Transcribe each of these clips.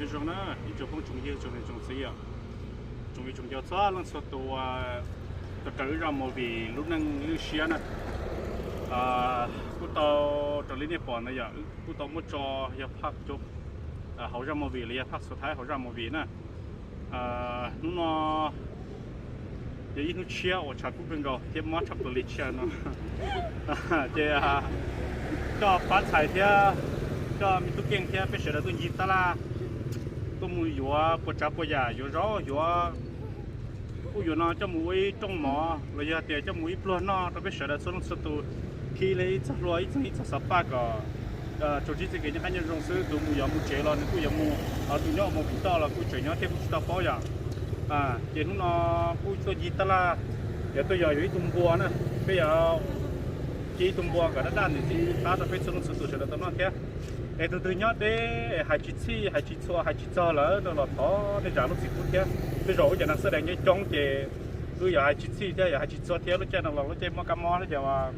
Nyob zoo na ib tsoom phooj tsoom ywg tsoom niam tsoom txiv os, tsoom viv tsoom ncaus txhua leej txhua tus, tos raws wb zaj movie lub neej lub siab na. Kuj tau raws li nej pom ntawd yom, kuj tau muab tso yog phaj cov hauv zaj movie los yog phaj xus thaib hauv zaj movie na. Hnub no yog ib hnub tshiab uas tshav kub kawg nkaus thiab mob tshaj plaws li tshiab no. Ces coj pab ntxhais thiab coj me tub Keej thiab peb sawv daws tuaj ncig tab laj, tuaj mus yuav puas tsav puas yam, yuav zaub yuav ub yuav no coj mus ua ib rooj mov los yog tias coj mus ib pluag noj rau peb sawv daws txhua leej txhua tus, khi li ib txoj hlua ib txoj ib txoj xav paj kom tsuas txij txoj kev nyob qab nyob zoo xwb. Tus mus yos mus tsev los nws kuj yuav mus, tus nyob ua mus tim toj los kuj tseem nyob thiab kuj tsis tau paub yom. Ces hnub no kuj tuaj ncig tab laj, yuav tuaj yos yuav ib tug npua na, peb yuav cia ib tug npua kom daj daj ntxiv ntxiv qab rau peb txhua leej txhua tus sawv daws tau noj thiab. Es tus twg nyob deb hais tsis txhij hais tsis txhua hais tsis txog lawm no los thov nej zam lub txim pub thiab. Tej zaum wb cov neeg xab dees nyob coob ces wb yuav hais tsis txhij thiab yuav hais tsis txhua thiab, lub caij no los lub caij mob kab mob thiab ces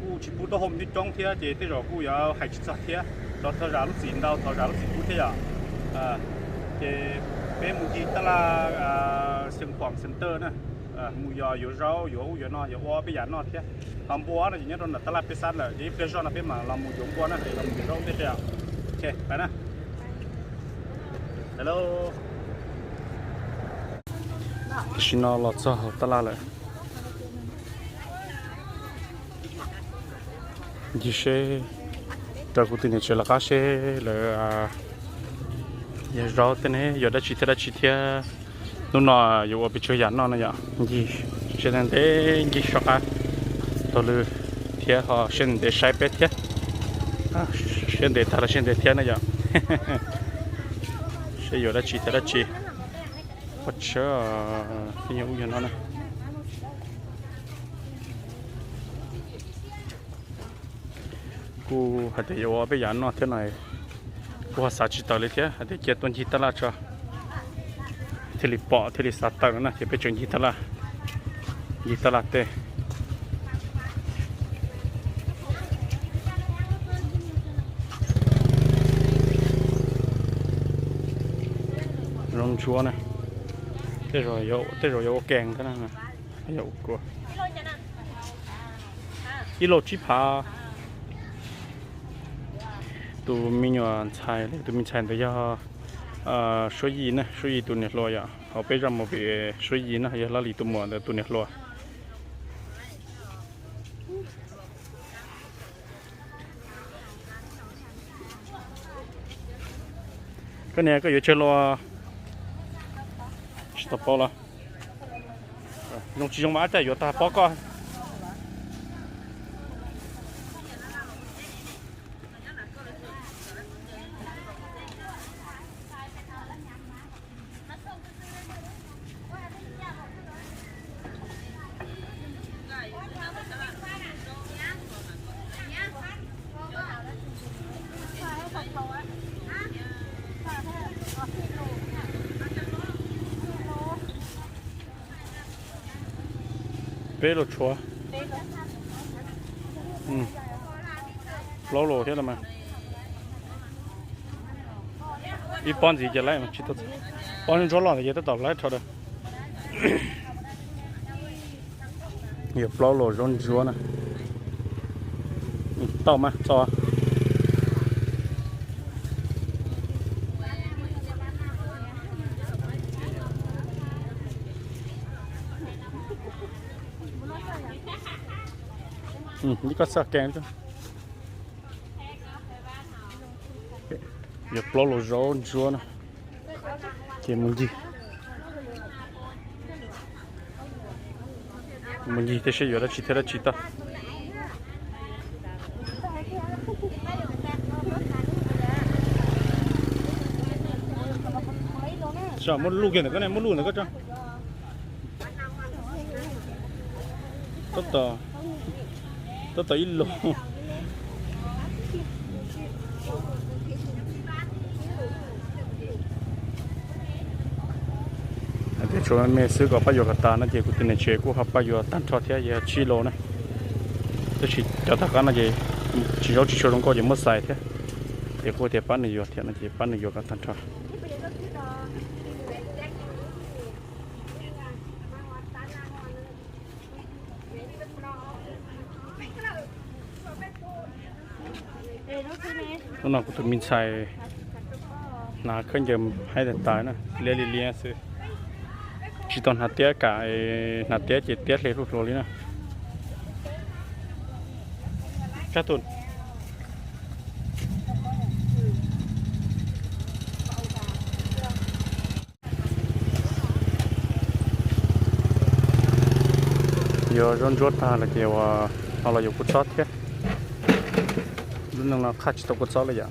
kuj tsis pub taub hau nyob coob thiab ces tej zaum kuj yuav hais tsis txog thiab. Thov zam lub txim ntau, thov zam lub txim pub thiab yom. Ces peb mus ncig tab laj Xeev Khuam Center na, mus yos yuav zaub yuav ub yuav no yuav ua peb yam noj thiab. Ho npua no ces nyob rau nram tab laj peb xab lawm ces ib pliag zoj no peb mam los mus yuav npua na, los mus yuav zaub tej thiab. Ok, pais na. Hello. Tam sim no los txog hauv tab laj lawm. Ncig seb, raws kuv tus niam tsev lawv qab seb lawv yog zaub tej ne yuav dab tsi thiab dab tsi thiab. Hnub no yuav ua pes tsawg yam noj no yom. Ncig siab ntev ntev ncig soj qab taug lw thiab ho siab ntev ntev saib peb thiab. Siab ntev tag los siab ntev thiab na yom. Seb yuav dab tsi thiab dab tsi. Ua tshab, tej nyuag ub nyuag no na. Kuj hais tias yuav ua peb yam noj thiab no, kuj ho xav tsis tawm li thiab hais tias cia tuaj ncig tab laj tso thiaj li pom thiaj li xav tawm no na, ces peb tseem ncig tab laj, ncig tab laj tej. Zaub ntsuab na, tej zaum yuav ua kees thiab na, yog ua kua. Ib lauj tsib phav. Tus me nyuam ntxhais, tus me ntxhais ntawd yog Suab Yis na, Suab Yis tus niam hluas yom, hauv peb zaj movie Suab Yis na yog Laj Lis tus muam ntawd tus niam hluas. Koj niam, koj yuav tsawg los? Tsis tau paub los? Zoo tsis zoo mas ab caj yuav tag pob koj. Peb los tshuav. Plaub los thiab los mas. Ib pob ntxiv ces laib, pob ntsuab loj ntawd ces tab tom laib rho daws. Yog plaub los zaub ntsuab na. Tau mas txo. Ib koj xaj kees. Yog plaub los zaub ntsuab na. Ces mus ncig, mus ncig thiab seb yuav dab tsi thiab dab tsi tau. Muab luj kiag ntawm koj ne, muab luj ntawm koj tso. Tab tom ib los. Hais tias tshuav me me xwb kom pab yuav kom tas no ces kuv tus niam tsev kuj ho pab yuav tag nrho thiab, yog tsib los na. Tab sis cov tom qab no ces tsis zaub tsis tshua zoo nkauj ces muab xais thiab. Ces kuj tias pab nws yuav thiab no ces pab nws yuav kom tag nrho. Hnub no kuv tus me ntxhais hnav khaub ncaws haib tas tas na, liab li liab xwb. Tsis tau hnav tiab kam, hnav tiab ces tiab hle hluas hluas li na. Kab tus Yuav zaub ntsuab tag lawm ces ho los yuav kua txob thiab. Lub neej no qhaj tsis tau kua txob li yom.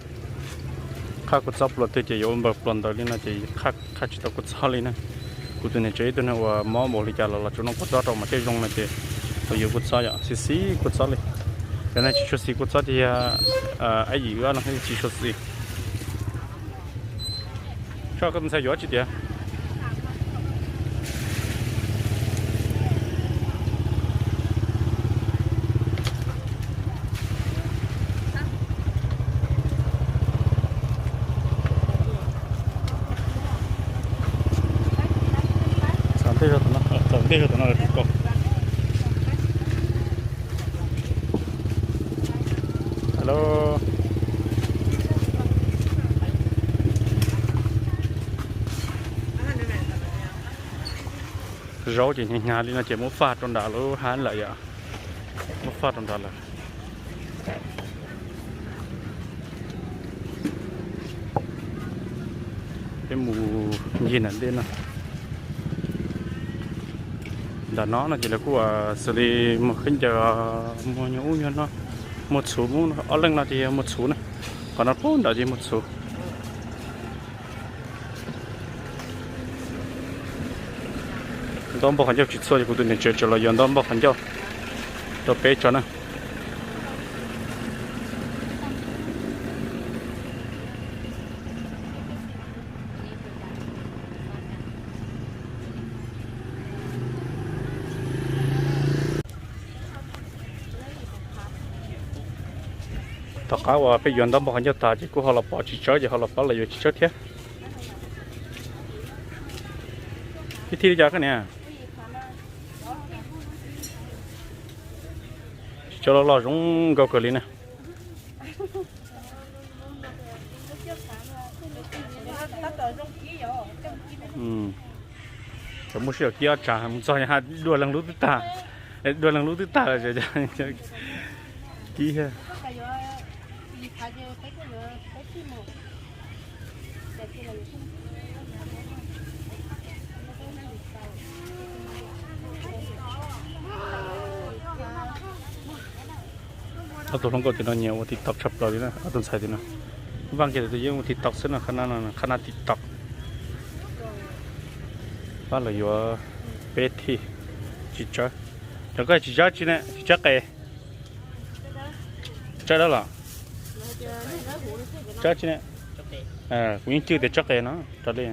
Qhaj kua txob pluas twg ces yuav ua npaws pluas ntawd li no ces qhaj tsis tau kua txob li na. Kuv tus niam tsev ib tug neeg uas mob npaum li cas los los tsuas noj kua txob rau mas thiaj zoo no ces los yuav kua txob yom, xis xis kua txob li. Cov neeg tsis tshua xis kua txob ces yog ab yim wb no tsis tshua xis. Tso koj tus ntxhais yuav tsis tias. Txav ntej zog tom no, txav ntej zog tom no lawm tus ko. Hello. Zaub ces hnyav hnyav li no ces muab faj rau nram lub hab lawm yom. Muab faj rau nram lawm. Peb mus ncig nram ntej no. Nram no no ces lawv kuj xws li muag khaub ncaws, muag nyuag ub nyuag no, muag txhuv, ob leeg no ces yog muag txhuv na. Qhov no pub nram ces muag txhuv. Ntaub npog qhov ncauj tsis txhua ces kuv tus niam tsev tseem los yuav ntaub npog qhov ncauj rau peb tso na. Tom qab uas peb yuav ntaub npog qhov ncauj tas ces kuj ho los pom txiv tsawb ces ho los pab los yuav txiv tsawb thiab. Ib thij li cas koj niam? Txiv tsawb los loj zoo nkauj kawg li na. Cov muaj sij hawm kib ob tsav mus txog dua leeg lub twb tag, dua leeg lub twb tag lawm. Kib Ob tug hluas nkauj tim no nyiam ua TikTok tshaj plaws li na, ob tug ntxhais tim no. Vaj kiag tus yeej ua TikTok xwb no, qhab nab TikTok. Pab lawv yuav peb thij txiv tsawb. Cov koj txiv tsawb tsi ne, txiv tsawb qe? Tsawb dawb los? Tsawb tsi ne? Kuv yeej cwj tias tsawb qe no raws li.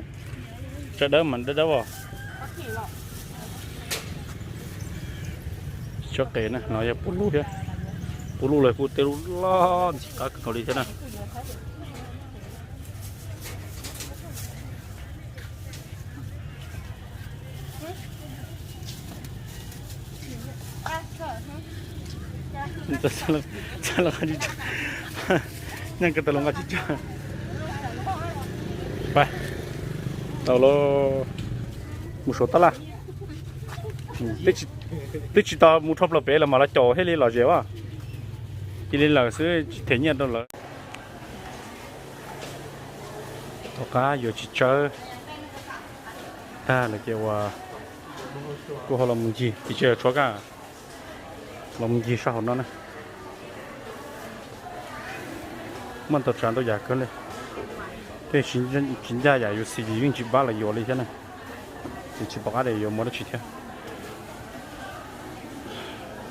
Tsawb dawb mas dawb dawb os. Tsawb qe na, no yog puv lub thiab. Puv lub los puv tej lub loj ntxim qab kawg nkaus li thiab na. Nyeej kawg tau los nqa tsis tso. Pab tau los mus suav tab laj. Twb tsis tau mus rho plaws pem los mas lawv caum thiaj li lom zem as. Cia li lawm xwb tsis them nyiaj rau lawv. Tom qab yuav txiv tsawb tag lawm ces uas kuj ho los mus ncig, tiv tsawb tshuav kaj los mus ncig sab hauv no na. Muaj ntau tsav ntau yam kawg li. Tej tsis ncaj yam yus xis yus yeej tsis pab los yuav li thiab na. Ces tsis pom qab tias yuav muaj dab tsi thiab.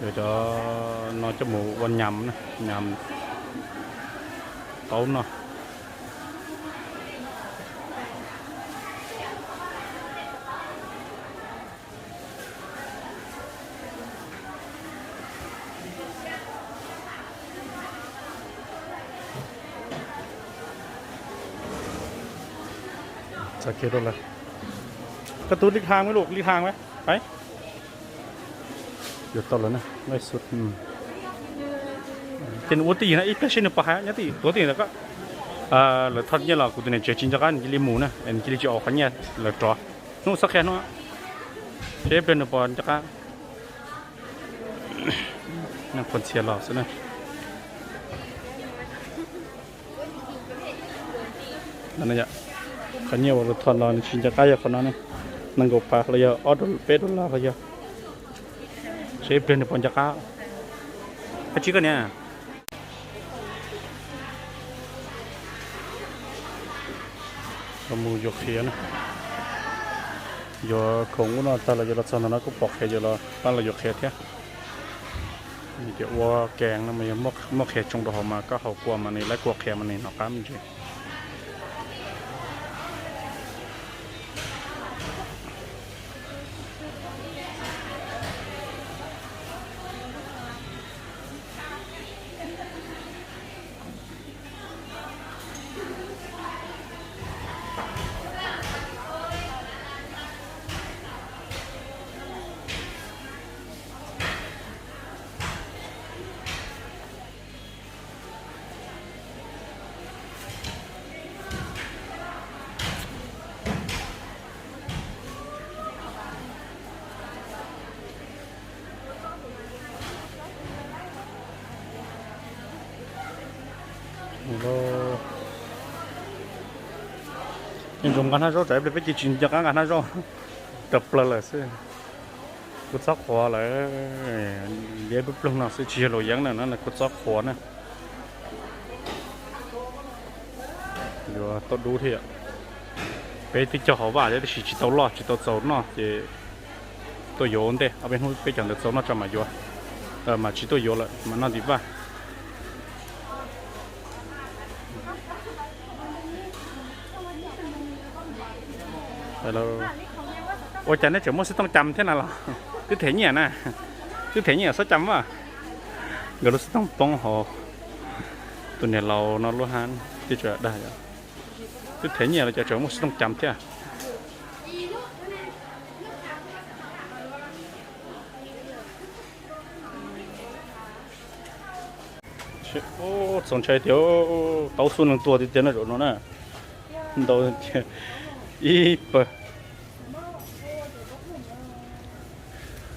Yuav cov no coj mus ua nyam na, nyam taub no. Txog kiag rau lawm. Koj tus li hang me lus li hang me. Yuav tau lawm na. Ces nws ua tij na ib pliag seb nws pom hais nyob tim tuav tij ntawd ko. Lawv thov nyiaj los kuv tus niam tsev tsis nco qab nws cia li mus na, nws cia li tsis ua qhov nyiaj lawv rov. Hnub txhob qhia hnub, seb ib pliag nws puas nco qab. Neeg qhuas ntxhias los xwb na. Qhov nyiaj uas lawv thov los nws tsis nco qab yog qhov no ne, nees nkaum pas los yog ob peb dollar los yog. Seb ib pliag nws puas nco qab. Ab tsi koj niam. Los mus yuav qhiav na. Yuav khoom ub no tag los yuav los txog ntawm no kuj pom qhiav yuav los pab los yuav qhiav thiab. Ces ua kees no mas yog muaj qhiav tsoo rau hauv mas koj haus kua mas nws laib kua qhiav mas nws hnov qab me ntsis. Nyob zoo nqa hnab zaub tsam ib pliag peb cia tsis nco qab nqa hnab zaub, raws plaws lawm xwb. Kuv txhob qhuav lawm, liab ploog ploog no xwb tsis yog luam yeeb na, kuv txhob qhuav na. Yuav tau dub thiab. Peb twb cog hauv vaj thiab tab sis tsis tau loj tsis tau txaus noj ces tuaj yuav ua ntej, ob peb hnub peb cov ntawd txaus noj tso mam yuav, mas tsis tuaj yuav lawm mas noj tim vaj. Ua cas neb tseem muaj xov tooj cam thiab na los? Twb them nyiaj na, twb them nyiaj xov tooj cam as. Nkawd lub xov tooj poob hauv tus niam laus no lub hab, twb tseem dag, twb them nyiaj los cas tseem muaj xov tooj cam thiab. Txaus ntshai tiag, tau xub neeg tuag tiag tiag no zaum no na. Ntau tiag, ib pawg.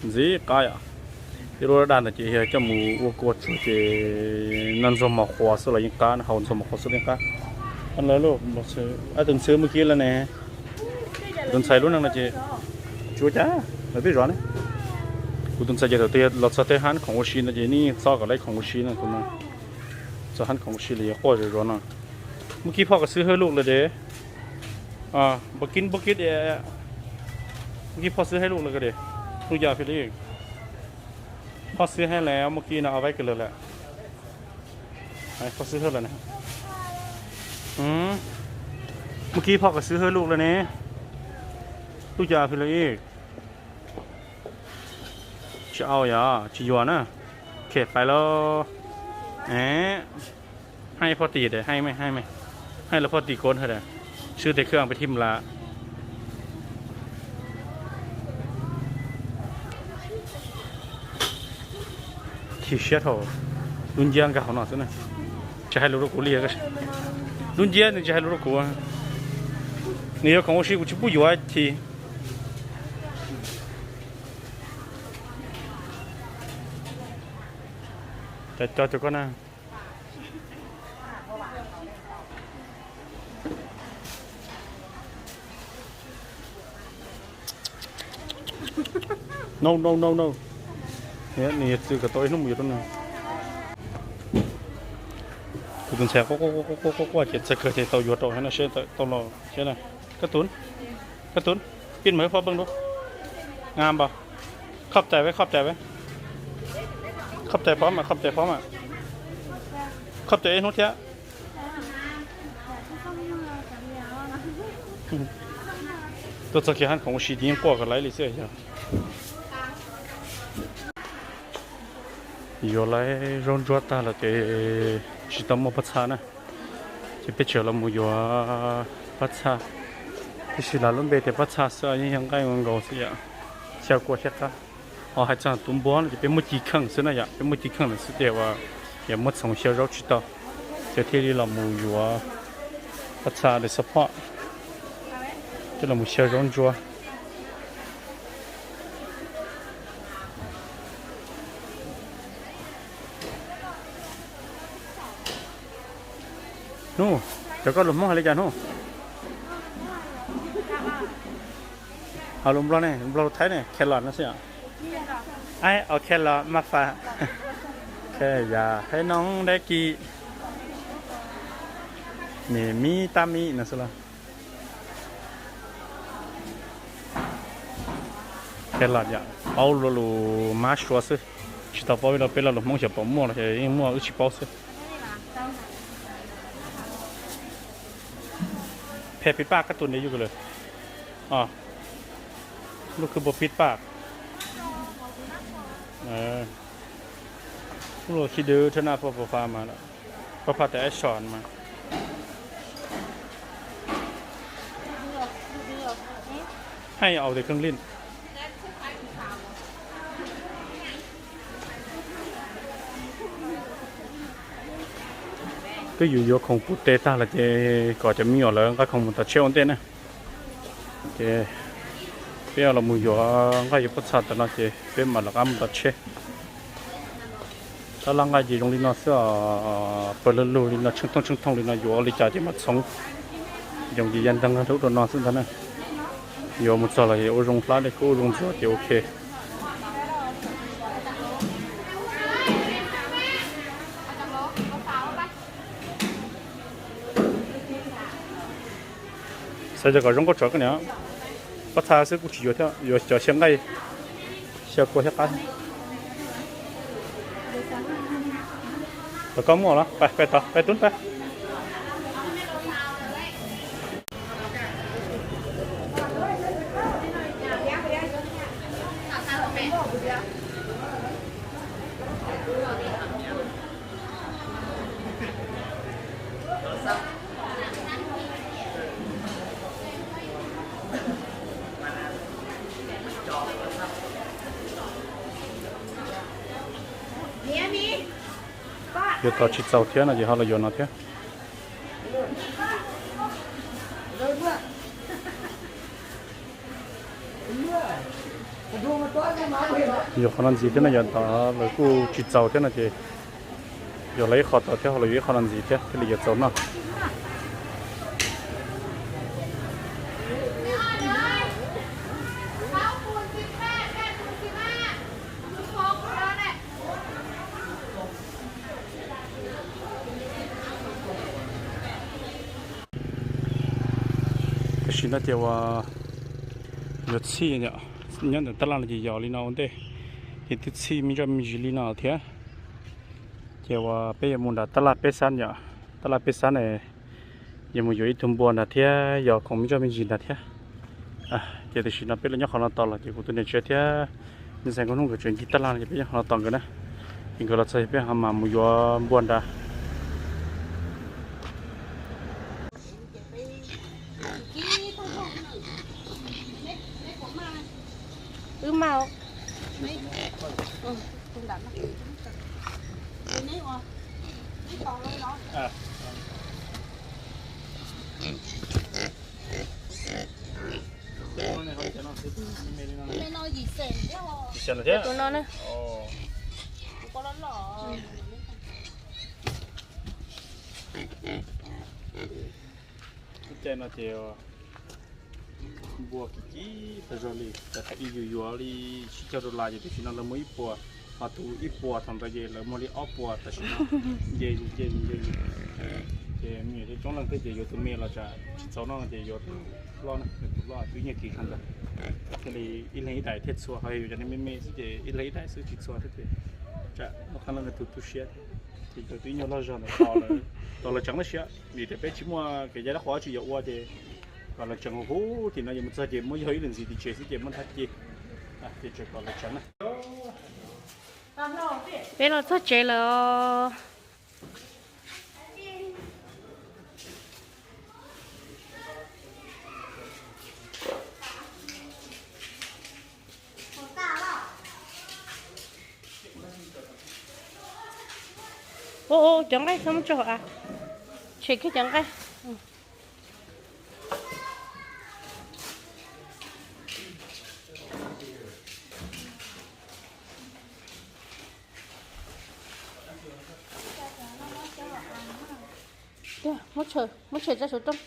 Ntxim qab yom. Ib lub daj ntawd ces yog coj mus ua kua tsuag ces noj ntxuag mos qhuav xwb los yeej qab, haus ntxuag mos qhuav xwb los yeej qab. Lawv, tus ntxhw mus kib lawm ne, tus ntxhais lub neej no ces tsis ua cas, lawv twb zov ne. Kuv tus ntxhais ces thaum twg los txog tej hab khoom ua si no ces nej yeej txhob kom lawv khoom ua si no, kuv no txog hab khoom ua si los yuav quaj zom zaws no. Mus kib phoj kom xwb hawb luj lawm de. Mus kib, mus kib, mus kib phoj xwb hawb luj lawm de. Hnub yog fij li, phoj xwb hawb lawm, mus kib no vaib kawg lawm lawm. Phoj xwb hawb lawm na. Mus kib phoj kom xwb hawb luj lawm ne. Hnub yog fij li. Tsis au yog tsis yuav na. Khem pais lauj. Haj phoj tim de, haj, haj lawv phoj tim kov hawm de. Swb tes khwb peb thib mlas. Chim siab dhau, lub nciab nkag hauv no xwb na. Tsis hais lus rau kuv li. Lub nciab nws tsis hais lus rau kuv. Nws yuav khoom ua si kuv tsis pub yuav chim. Cov cov cov koj na. No no no no. Nws yog txwv kom tau ib hnub mus yuav rau nws. Kuv tus ntxhais quaj quaj quaj quaj ces txog kawg ces tau yuav rau thiab no seb tau los thiab na. Koj tub, koj tub, pij mas hwb phoj peej lub. Nga npas. Khoj cai ve, khoj cai ve. Khoj cai phoj mas, khoj cai phoj mas. Khoj cai ib hnub thiab. Tuaj txog kiag hab khoom ua si ces yeej quaj kom laib li xwb yog. Yuav lawv zaub ntsuab tag lawm ces tsis tau muaj pob txha na, ces peb tseem los mus yuav pob txha. Tiam sis lawv lub npe tias pob txha xwb, yeej yog nqaij nkaus xwb yom. Xyaw kua thiab qab. Ho hais txog tus npua no ces peb muaj ci kheej xwb na yom, peb muaj ci kheej lawm xwb ces uas yog muab txhoov xyaw zaub tsis tau, ces thiaj li los mus yuav pob txha de xab phom, thiaj los mus xyaw zaub ntsuab. Hnub, cov koj lus Hmoob hais li cas hnub? Ho lus Nplog ne, Nplog lus Thaib ne, carrot no xwb yom. Ai, o carrot ma fa. Khe yam hais noog dab kis. Mim mib tab mib no xwb los. Carrot yom, paub lus lus Mab Suav xwb, tsis tau paub ib lo peb lo lus Hmoob xyov puas muaj los ces yeej muaj wb tsis paub xwb. Phe pib paj kab tus ne yug lawm. Lub khwb puas pib paj. Lub khi dw thab naj puas puas fa mas, puas pha tas ib so mas. Haj yam aus tes kheej lij. Twb yus yuav khoom puv tes tag lawm ces kom cov me nyuam lawv nqa khoom mus tom tsheb ua ntej na. Ces peb los mus yuav nqaij yuav pob txha tom no ces peb mam lawv qab mus tom tsheb. Tab laj nqaij ces zoo li no xwb os, pawg lug lug li no, tsheej thooj tsheej thooj li no, yuav ua li cas ces mam txhoov. Yoov ces ya nteeg rau ub rau no xwb ntag na. Yuav mus txog los ua zoo hlab dej kub ua zoo ntxuav ces ok. Xav cov kom zoo nkauj tsov koj niam. Pob txha xwb kuj tsis yuav thiab, yuav cov xyaw nqaij, xyaw kua thiab qab. Tau koj muaj los pais, pais tod, pais tub pais. Yuav tos tsis txaus thiab no ces ho los yuav no thiab. Yuav qhov no ntxiv thiab no, yuav tos lawv kuj tsis txaus thiab no ces yuav lawv ib qho tos thiab ho los yuav ib qho no ntxiv thiab thiaj li yuav txaus noj. Tam sim no ces uas yuav txhij, nyob ntawm tab laj no ces yog li no ua ntej, ces twb txhij me zoj me zis li no thiab. Ces uas peb yuav mus nram tab laj peb xab yom, tab laj peb xab na, yuav mus yuav ib tug npua nrad thiab yog khoom me zoj me zis nrad thiab. Ces tam sim no peb los nyob qhov no tos los ces kuv tus niam tsev thiab me ntxhais nkauj hnub nkawd tseem ncig tab laj no ces peb nyob qhov no tos nkawd na. Ces nkawd los txog peb ho mam mus yuav npua nrad. Wb mas. Tus no na. Lub caij no ces npua kim kim tag zog li, thaum ib yus yuav li tsib caug dollar ces tam sim no lawv muag ib puas, ho tus ib puas thaum ntawd ces lawv muag li ob puas tam sim no. Nce zus nce zus nce zus. Ces me nyuam coob leej thiab ces yuav tus me los tsam tsis txaus noj ces yuav tus loj na, yuav tus loj twb nyiaj kim qhov ntawd. Thiaj li ib leeg ib daim thiaj txhua, ho yog cov me me xwb ces ib leeg ib daim xwb tsis txhua thiab ces tsam muaj qee leej nws tus tu siab thiab. Ces yuav tus ib nyuag loj zog ntawd tos lawv tseev lub siab, vim tias peb tsis muaj kev cai dab qhuas tsis yog ua ces kom lawv tseev huv huv tim no, yuav mus txog ces muab yog ib leeg ntxiv tim tsev xwb ces muab nthab ci, ces tseem kom lawv tseev na. Peb los txog tsev lawm os. Ua, cov nqaij txhob muab tso hauv av, tshem kiag cov nqaij. Muab tshem tso saum rooj.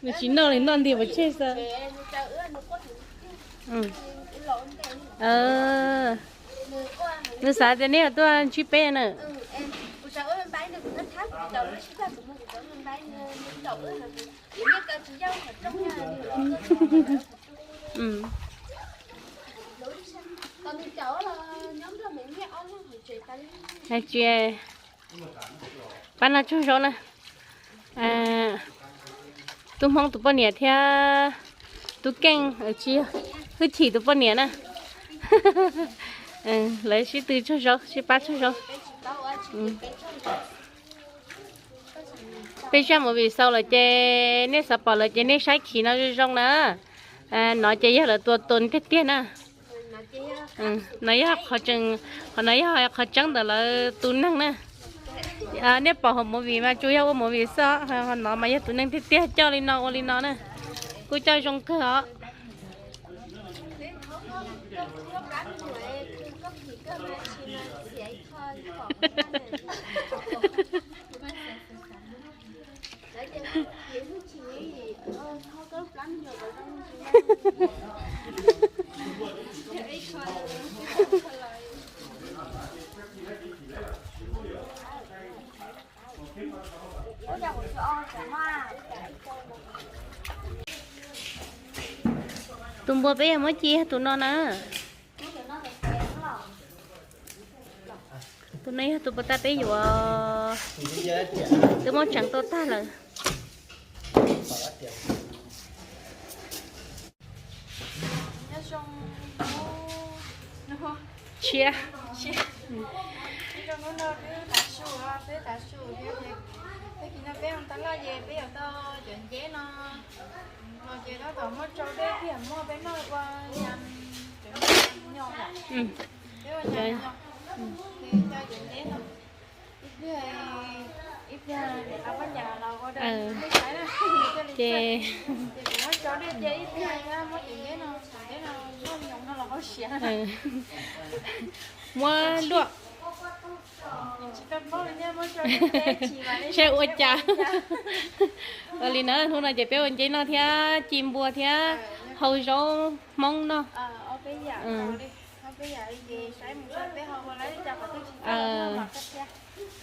Nws tsis noj li, noj nti pov tseg xwb. Nws xav tias nej tuaj ntsib peb na. Hais tias pab noj tsaug zog na. Tub Hmoob tus poj niam thiab Tub Keej, tsis yog, Hwj Chim tus poj niam na. Lawv sib tw tsaug zog, sib pab tsaug zog. Peb zaj movie xaus lawm ces nej xav pom lawm ces nej saib khiv no zoo zoo na. No ces yog lawv tua tua tiag tiag na. No yog qhov tseeb, qhov no yog qhov tseeb ntawm lawv tus neeg na. Nej pom hauv movie mas tsuas yog ua movie xwb, qhov no mas yog tus neeg tiag tiag coj li no ua li no na. Kuj coj zoo kawg os. Tus npua peb yuav muab ci yog tus no na. Tus no yog tus puas tas peb yuav, twb muab tseev tau tag lawm. Tshiab. Ces muab luaj, saib ua cas. Ua li na, hnub no ces peb ua nceb noj thiab ci npua thiab hau zaub Hmoob noj.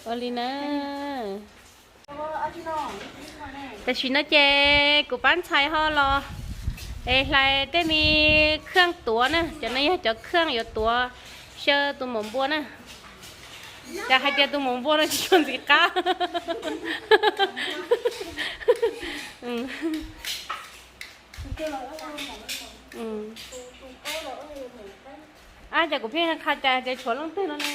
Ua li na. Tam sim no ces kuv pab ntxhais ho los es hlais tej me khaj tuav na, cov no yog cov khaj yuav tuav xyaw tus maum npua na. Cas hais tias tus maum npua no tsis tshua ntxim qab. Ab, cas kuv pheej qha cas tias tshuav leej twg no ne.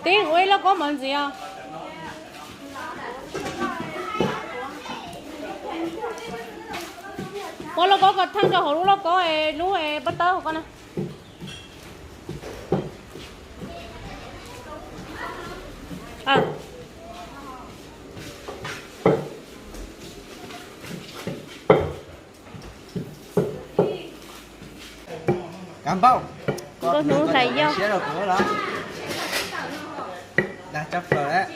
Tib ua ib lauj kaub mov ntxiv os. Muab lauj kaub ko theej rau hauv lub lauj kaub es lub es pob tawb hauv ko na. Nkauj hnub hlais yog. Siab rau kuv los. Dag tsob plaws lawm.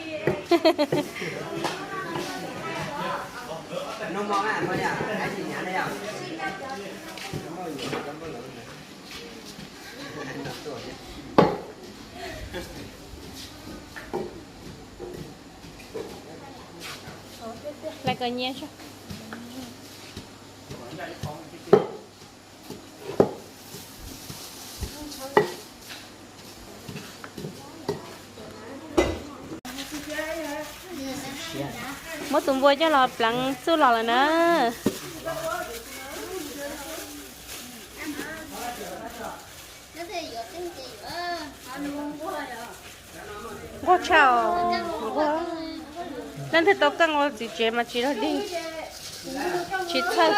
Hlais kom nyias. Muab tus npua coj los pleev txuj los lawm na. Nquag tshaj os, nquag. Leej twg tau keej ua txiv tsev mas tsis log dig, tsis txhawj.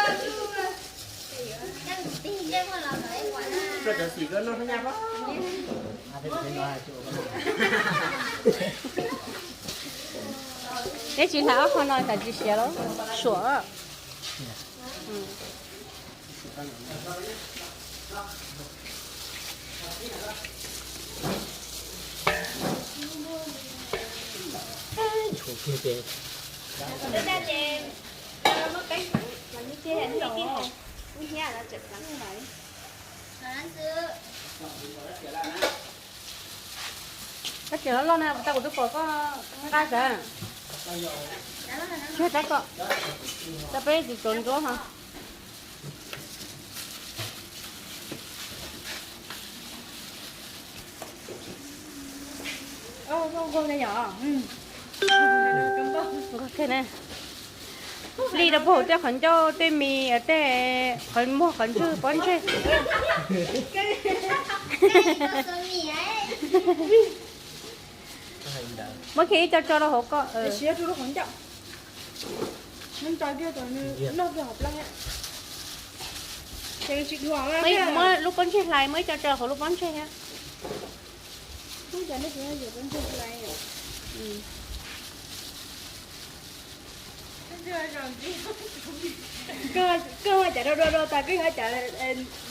Neb tsis hlais ob qho no xav tsis siav los suam. Kab tseem loj loj na, tau kuv twb pom koj nqa sav. Tsis tab kom, tau peb tsis tsuav ntsuab ho. Li rau puag hauv tej qhov ncauj tej mis tej qhov muag qhov ntswg pob ntseg. Muab kiag ib co tso rau hauv ko. Muab lub pob ntseg hlais, muab ib co tso hauv lub pob ntseg thiab. Koj ua cas rau rau rau tas koj yuav ua cas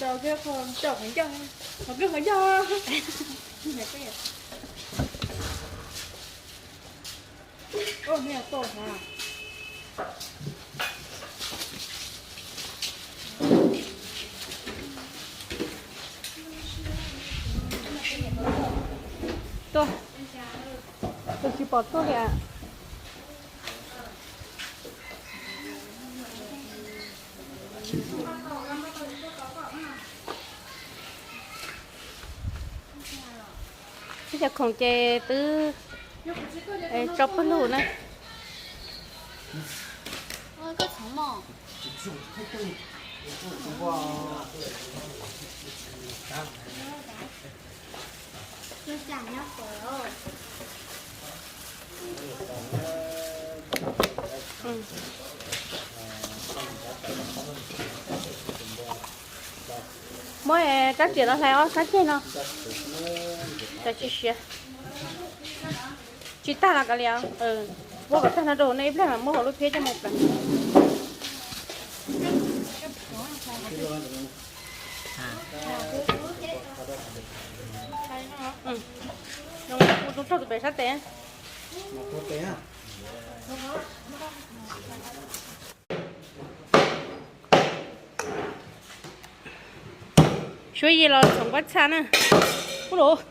rau koj tso qhov ncauj, qhov ncauj. Tuaj, tus tsis pom tuaj li. Ib cov khoom ces twb tso pawg lug na. Muab rab riam los hlais ob sab ceg no. Tsis siav. Tsis tag los kav liam. Muab kom tag no rau nej ib pliag mas muab hauv lub phiab coj mus pleev. Tus tso tus pem sab tes. Suab yig los txhoov pob txha na. Ub los.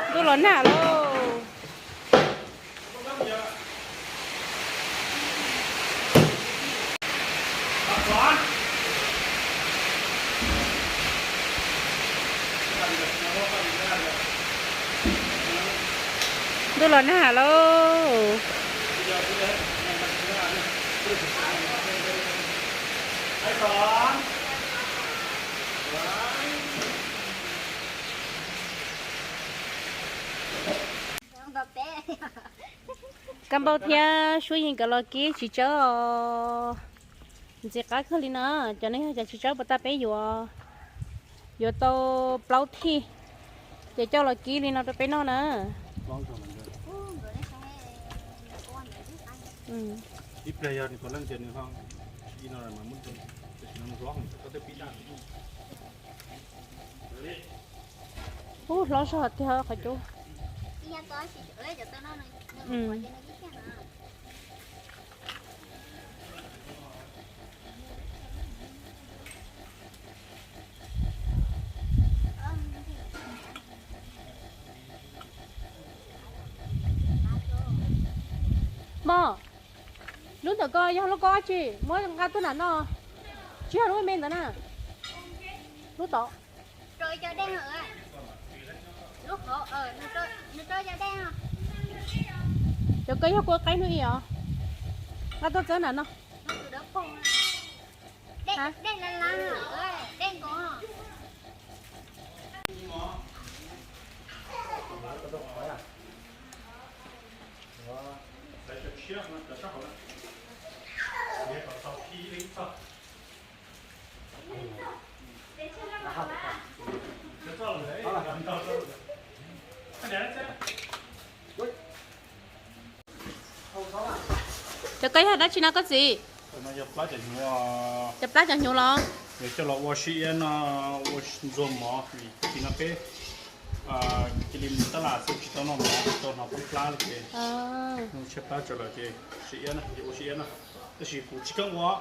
Ntuj los nag lauj. Ntuj los nag lauj. Kab npauj thiab suab yeej kawm los kib txiv tsawb os. Ntxim qab kawg li no, cov no yog cov txiv tsawb puas tag peb yuav, yuav tau plaub thij, ces coj los kib li no rau peb noj na. Ub, hlob zog tiag qhov cub. Mog, lub ntawm ko yog lub kaub dab tsi? Muab nqa tuaj nram no. Tsis yog lub me ntawd na. Lub tod. Cov ko yog kua qaib hnub i os. Nqa tuaj txawb nram no. Cov ko yog dab tsi no koj txiv? Cov plab cov hnyuv los? Coj los ua sib iab no, ua ntxuag mov vim tag kis no peb cia li mus tab laj xwb tsis tau noj mov, tsis tau hnov poob plab li ces tshaib plab tsawv lawm ces sib iab na, ua sib iab na. Tab sis kuv tsis keeb ua,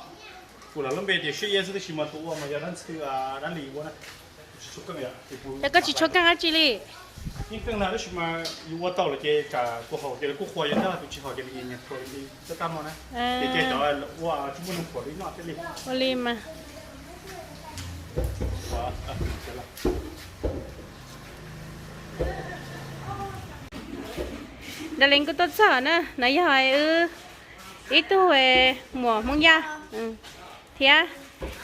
kuv lam lub npe tias sib iab xwb tab sis mas tus ua mas yog dab ntxwg dab li ua na. Ces koj tsis tshua keej dab tsi li. Yeej keej na tab sis mas yus ua tau lawm ces tsam tus haus ces lawv kuj qhuas yus ntag, tus tsis haus ces nyias nyias qhuas li tab tab no na. Ces cov ua tsis muaj neeg qhuas li noj thiaj li. Ua li mas. Dab Lees kuj tuaj txog na, no yog wb ib tug muam Hmoob Yaj thiab,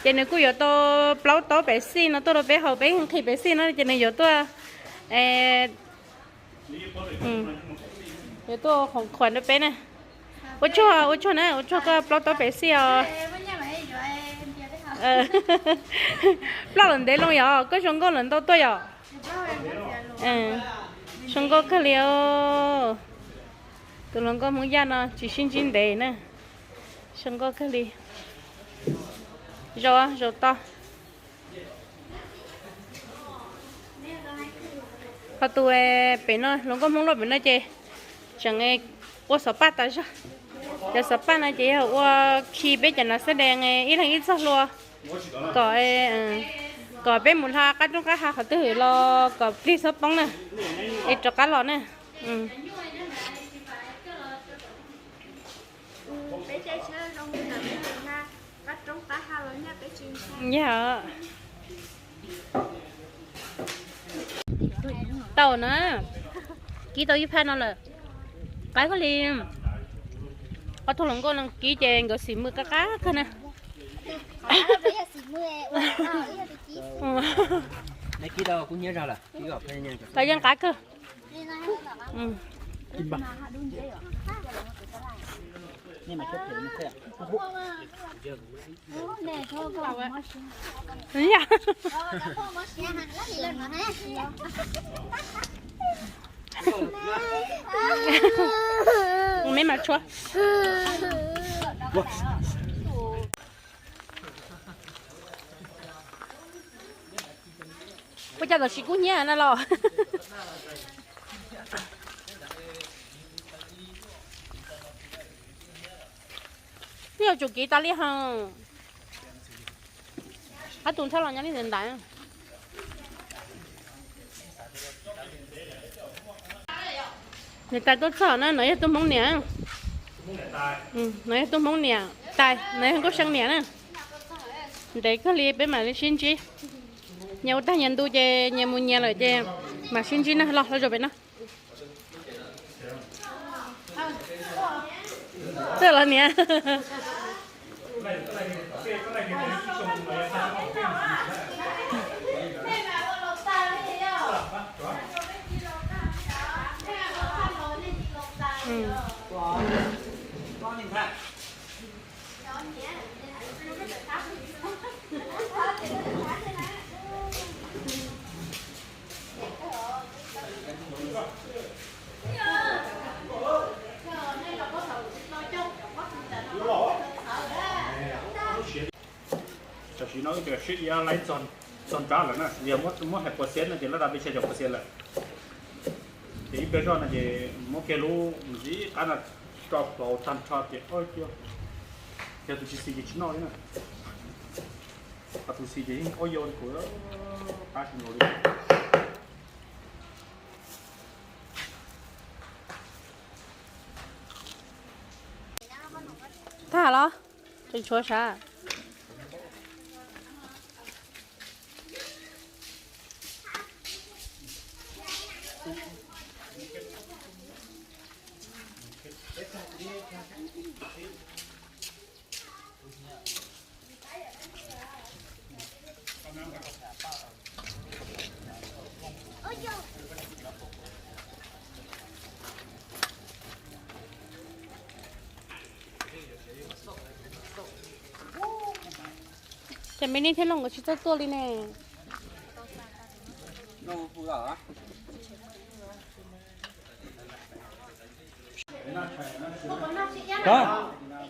ces nws kuj yuav tau plaub taub pem xij no tuaj rau peb haus, peb nqhis pem xij no ces nws yuav tuaj, yuav tuaj khoom khuam rau peb na. Ua tsaug, ua tsaug na, ua tsaug koj plaub taub pem xij os. Plaub lawm ntev loo yom, koj zoo nkauj lawm ntau tuaj yom. Zoo nkauj kawg li os. Tus hluas nkauj Hmoob Yaj no tsis sib ntsib ntev na. Zoo nkauj kawg li. Zaum, zaum to. Ho tus pem no, hluas nkauj Hmoob Lauj pem no ces tseem ua xov paj tas zog. Cov xov paj no ces yog ua khi peb cov nas xab dees ib leeg ib txoj hlua, kom, kom peb mus hla qab roob qab hav qhov twg los kom plig txhob poob na, es rov qab los na. Yog. Tau na, kib tau ib phaj no lawm. Qab kawg li. Ob tug hluas nkauj no kib ces nkawd xim mws qab qab kawg na. Tau yeej qab kawg. Me mas tshuav. Ua cas tam sim kub hnyiab na los? Twb yuav tsum kiv tas li hos. Ob tug ntxhab los nyob li ntawd ntawd. Niam tais tuaj txog na, no yog tug Hmoob niam. No yog tug Hmoob niam tais, no yog Nkauj See niam na. Ntev kawg li peb mam li sib ntsib. Nyias ua tag nyias ntu ces nyias mus nyias lawm ces Mas sib ntsib na, los los zaum pem no. Txawj los niam. Tam sim no wb tseem sib iab laib txog nrab lawm na, yog muab hais puas xiab no ces lab das peb tshaj cov puas xiab lawm. Ces ib pliag zoj no ces muab kiag lub ntxiv qab no tso plaws tag nrho ces, yog tus tsis xis ces tsis noj li na. Ho tus xis ces yeej ob yau li kuv, qab tsis nkaus li. Tag los? Tseem tshuav sav. Ces me neb thiab Looj nkawd tsis txawj tuaj li ne.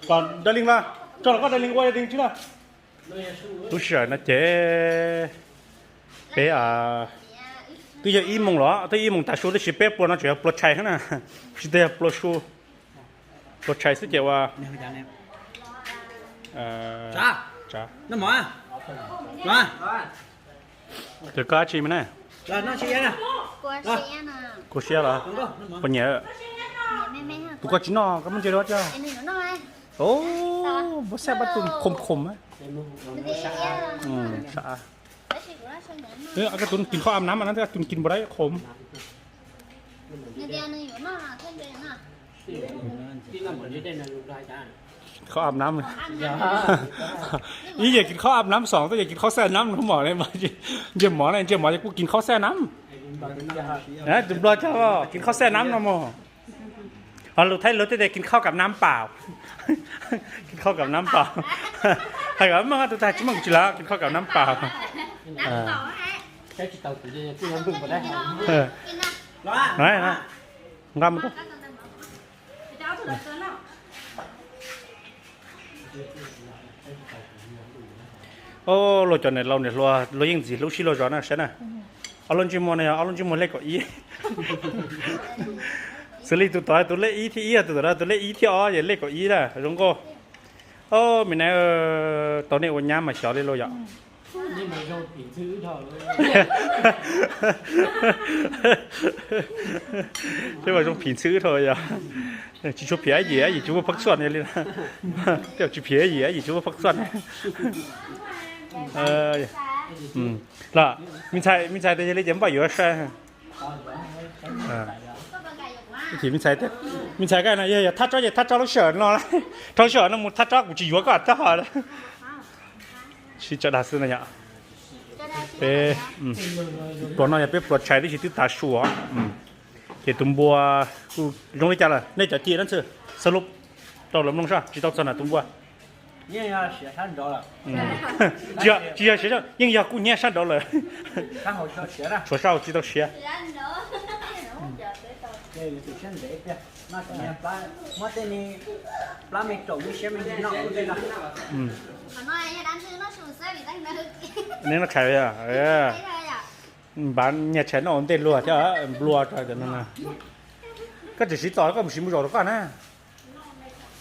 Kom Dai Leej los, tso los koj Dai Leej ua Dai Leej tsis los. Lub sij hawm no ces peb twb yog ib moos los, twb ib moos tav su tab sis peb pluas no tseem yog pluas tshais na, tsis tau yog pluas su. Pluas tshais xwb ces ua ces koj dab tsi me na? Kua siab los? Puas nyiam? Tus koj tsis noj koj muab ntsia dua coj. Npua xaj pab tus khom khom. Koj tus kis khau ab nab mas no koj tus kis npua dab khom. Kis khau ab nab. Ib yam kis khau ab nab xoom, tej yam kis khau xaj nab no mom, ntsia mov na, ntsia mov ces kuj kis khau xaj nab. Tus nplog cog kis khau xaj nab no mog. Ho lus Thaib lus tej tias kis khau kam nab npaum. Kis khau kam nab npaum. Hais kom meej tus tag tsis meej tsis los kis khau kam nab npaum. Nqa mus. Luag cov niam laus niam hluas luag yeej ntxiv hlub sib luag zos na saib na. Ob lub ntsej muag no yog ob lub ntsej muag lej kaum ib. Xws li tus tod tus lej ib thiab ib, tus tod tus lej ib thiab ob yog lej kaum ib na zoo nkauj. Au, me na, tau nej ua nyab mas xyov li lauj yom. Tej mas zoo phim ntxhwb dhau yom. Tsis tshua phim ab yim, ab yim tsis muaj phab xuaj li. Tej tsis phim ab yim, ab yim tsis muaj phab xuaj. Los, me ntxhais, me ntxhais tias yog li ces npaj yuav sai. Me ntxhais, me ntxhais koj no yog thaj tsob ces thaj tsob lub sij hawm no, rau lub sij hawm no mus thaj tsob kuv tsis yuav koj tag. Sib tso dag xwb no yom. Peb pluas no yog peb pluas tshais tib si twb tav su os. Ces tus npua kuj zoo li cas lawm nej cov ci dab ntxwg, xav lub rau lawv mloog soj tsis tau txog na tus npua. Tsis yog siav, yeej yog kuj nyiab sab nraud lawm. Tshuav sab hauv tsis tau siav. Neb noj tshais, npaj nyiaj tshais noj ua ntej luag thiab nplua rau cov no. Koj tseem siv txom koj mus siv mus zaum rau koj na.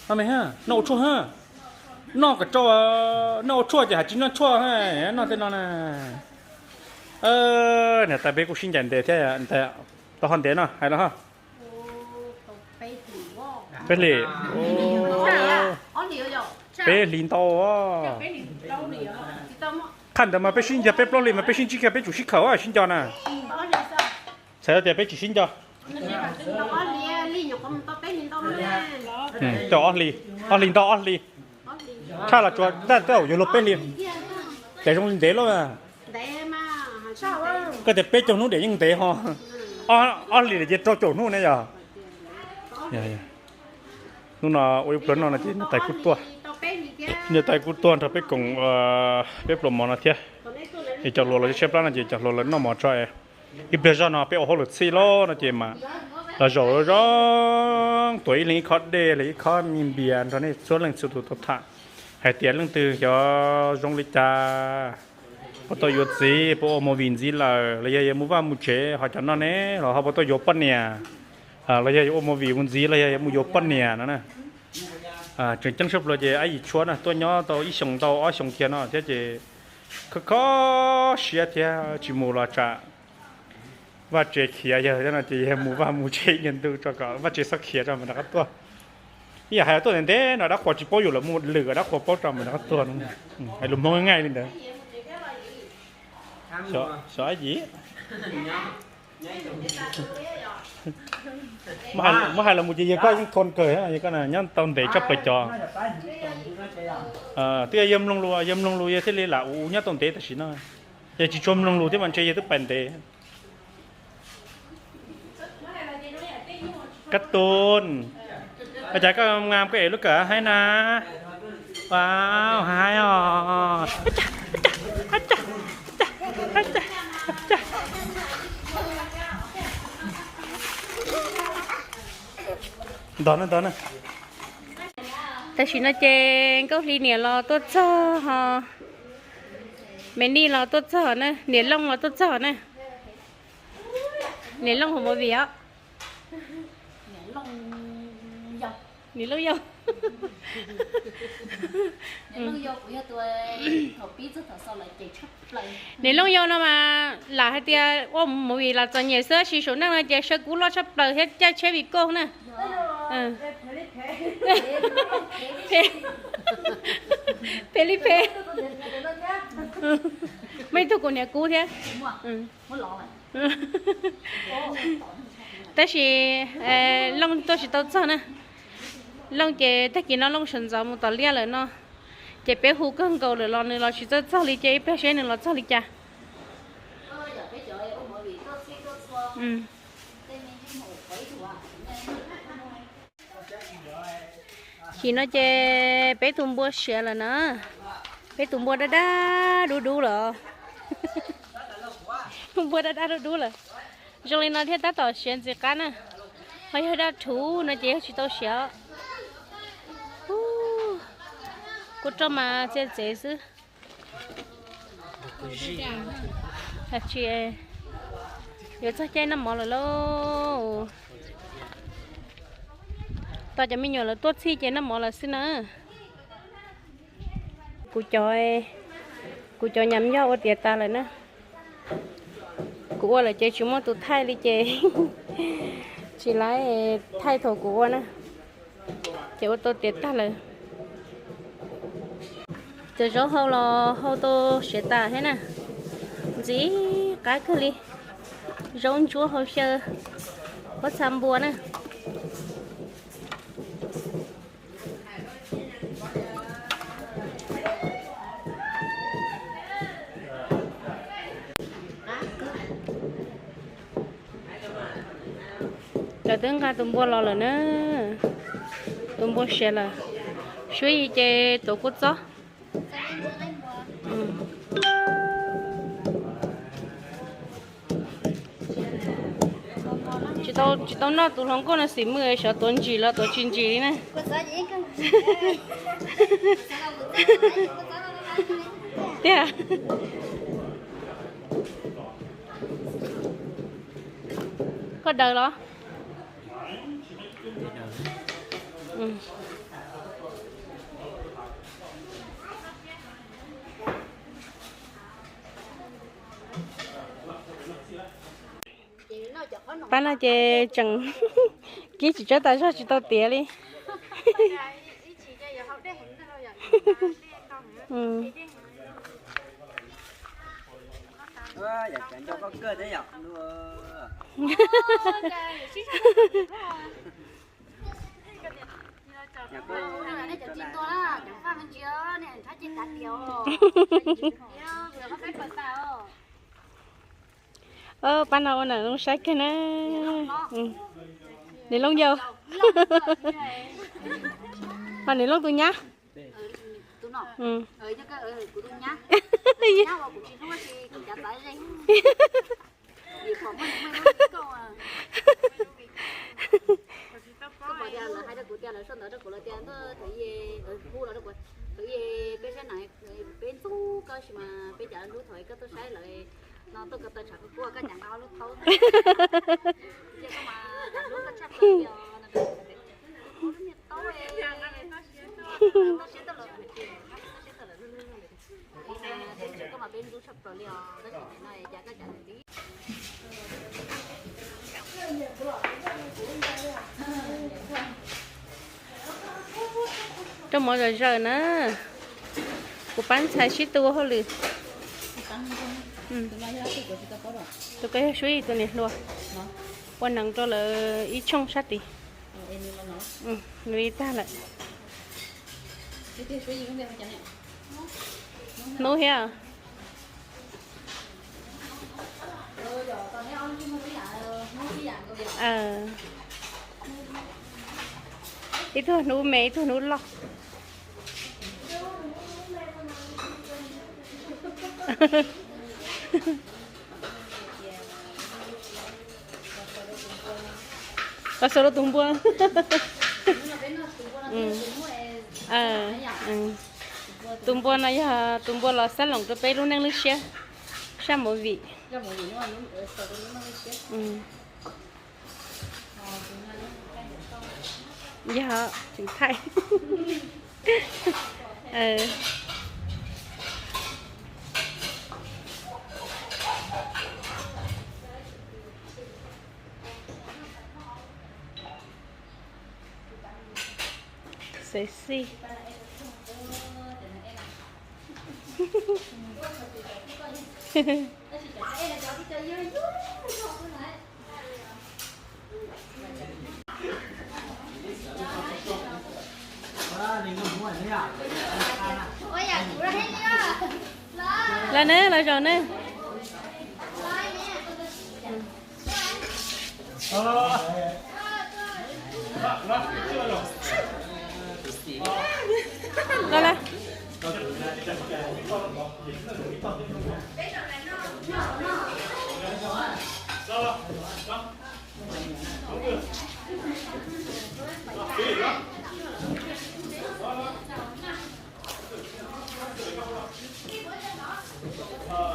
Noj ua tshuaj, noj kom tsau, noj ua tshuaj ces hais tsis noj tshuaj, noj tej no na. Niam tais peb kuj sib ncaim ntev thiab, tau ho ntev no hais los ho. Peb hlis, peb hlis ntau. Qhaj ntawd mas peb sib nco, peb plaub hlis mas peb sib ntsib kiag peb tsum sib khawm sib nco na. Txhais tau tias peb tsis sib nco. Coj ob hlis, ob hlis ntau ob hlis. Tshaj los tsuas taj twb yuav luag peb hlis. Ces zoo li ntev lawm. Koj tias peb caug hnub diam yeej ntev ho. Ob hlis lawm ces rau caum hnub ne yog. Hnub no ua ib pluag no no ces niam tais kuj tuaj, niam tais kuj tuaj nrog peb koom peb pluas mov no thiab. Es cov hluas los tshaib plab no ces cov hluas lawv noj mov tso. Ib pliag zoj no peb ua hauj lwm txhij lawm no ces mas los zaum zoo tuav ib leeg ib khob dej los ib khob me npias nrog nej txhua leej txhua tus tau tham hais tias leej twg xyov zoo li cas, puas tau yuav txiv, puas ua movie ntxiv lawm los yog yuav mus vaj mus tsev, ho cov no ne los ho puas tau yuav poj niam, los yog yuav ua movie mus ntxiv los yog yuav mus yuav poj niam no na. Tseem ceeb tshaj plaws ces ab yim tshuab na tuaj nyob tau ib xyoos ntau ob xyoos kiag no thiab ces kho kho siab thiab tsis mus los tsam vaj tse khiav, yog no ces yog mus vaj mus tsev ib nyuag ntu tso kom vaj tse txhob khiav tso mam rov qab tuaj. Ib yam hais tuaj ntev ntev no dab qhuas tsis paub yus lawm mus lwm dab qhuas paub tso mam rov qab tuaj no. Hais lus Hmoob nqaij li ntawd. Xyov ab yim. Muab hais los mus ces yog koj yeej thon kawg, yog koj nyob tau ntev tshaj plaws cov. Twb yog mloog lus, yog mloog lus yog thiaj li lam ua nyob tau ntev tam sim no. Yog tsis tshua mloog lus thiab mas ntshe yog twb pais ntev. Kab tun, ua cas koj nqa koj ev lub kawm haib na? Wow, haib os. Ntog na, ntog na. Tam sim no ces Nkauj Hli niam los tuaj txog ho, Me Nij los tuaj txog na, niam Looj los tuaj txog na. Niam Looj hauv movie os. Niam Looj yau. Niam Looj yau no mas lam hais tias ua movie los txom nyem xwb, tab sis saum neej no ces sawv kub loj tshaj plaws thiab caij tsheb Vigo na. Phem li phem. Muaj ib tug kuv niam kub thiab. Tab sis Looj tuaj tsis tau txog na. Looj ces tag kis no Looj sawv ntxov mus tom liaj lawm no, ces peb hu kawg nkaus lawm los nws los tsis txawj txog li, ces ib pliag seb nws los txog li cas. Tam sim no ces peb tus npua siav lawm na. Peb tus npua dab dab dub dub lawm. Tus npua dab dab dub dub lawm. Zoo li no thiaj tab tom siav ntxim qab na. Ho yog dab rhuv no ces yog tsis tau siav. Kuv roj mas txias txev xwb. Tsis, yuav txog caij noj mov lawm lauj. Tos cov me nyuam lawv tuaj txhij ces noj mov lawm xwb na. Kuv cov, kuv cov nyam yog ua tiav tas lawm na. Kuv ua lawm ces tsis muaj tus thaij li ces tsis laib thaij thaum kuv ua na. Ces ua tau tiav tag lawm. Cov zaub hau los hau tau siav tas thiab na. Ntxim qab kawg li. Zaub ntsuab hau xyaw, pob txha npua na. Lawv twb nqa tus npua los lawm na. Tus npua siav lawm. Suab yim ces tuav kua txob. Tsis tau noj tus hluas nkauj no xim mwj, xyov tuav ntsim los tuav tsis ntsim li na. Tiag. Koj daws los? Pab no ces tseem kib tsis tsawg tas zog tsis tau tiav li. Pab no ua nam zoo saib kawg na. Niam Loob yau. Ho niam Loob tus nyab. Rau mov zom zaws na. Kuv pab ntxhais sib tw ua hauj lwm. Tus ko yog Suab Yis tus niam hluas, ua nees rau lawv ib tshooj sab tid. Nws li tag lawm. Hnub thiab. Ib tug hnub me ib tug hnub loj. Los xaus rau tus npua. Tus npua no yog tus npua los xab loos rau peb lub neej lub siab, sab movie. Yog tseem thaij. Xaiv xij. Los na, los zaum na. Los lawm.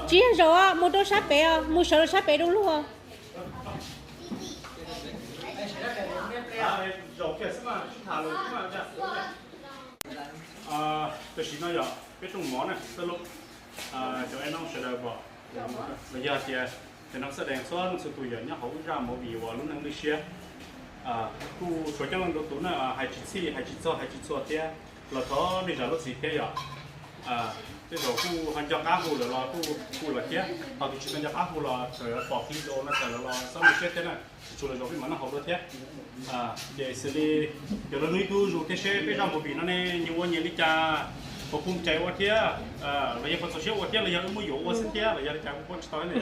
Tsis yog zaum, mus rau sab pem os, mus sawv rau sab pem du lug. Tam sim no yog peb rooj mov na, xab lub, cov eb noob sawv daws pom, los yog tias cov noob xab dees txhua leej txhua tus yog nyob hauv lub zaj movie uas lub neej lwj siab, kuj tshuav coob leej ntau tus na, hais tsis txhij, hais tsis txog, hais tsis txhua thiab, los thov nej zam lub txim thiab yom. Tej zaum kuj ho nco qab hu lawm los kuj hu lawm thiab, ho tus tsis tau nco qab hu los txawm pom clip no txawm los txhob ua siab thiab na, tsis tshua los zaum peb mam noj hauv dua thiab. Ces xws li cov lawv hnub ib tug zus thiab seb peb zaj movie no ne nyias ua nyias li cas, puas pum cai ua thiab, los yog puas txaus siab ua thiab los yog wb muab yuam ua xwb thiab los yog li cas kuj paub tsis tau ne.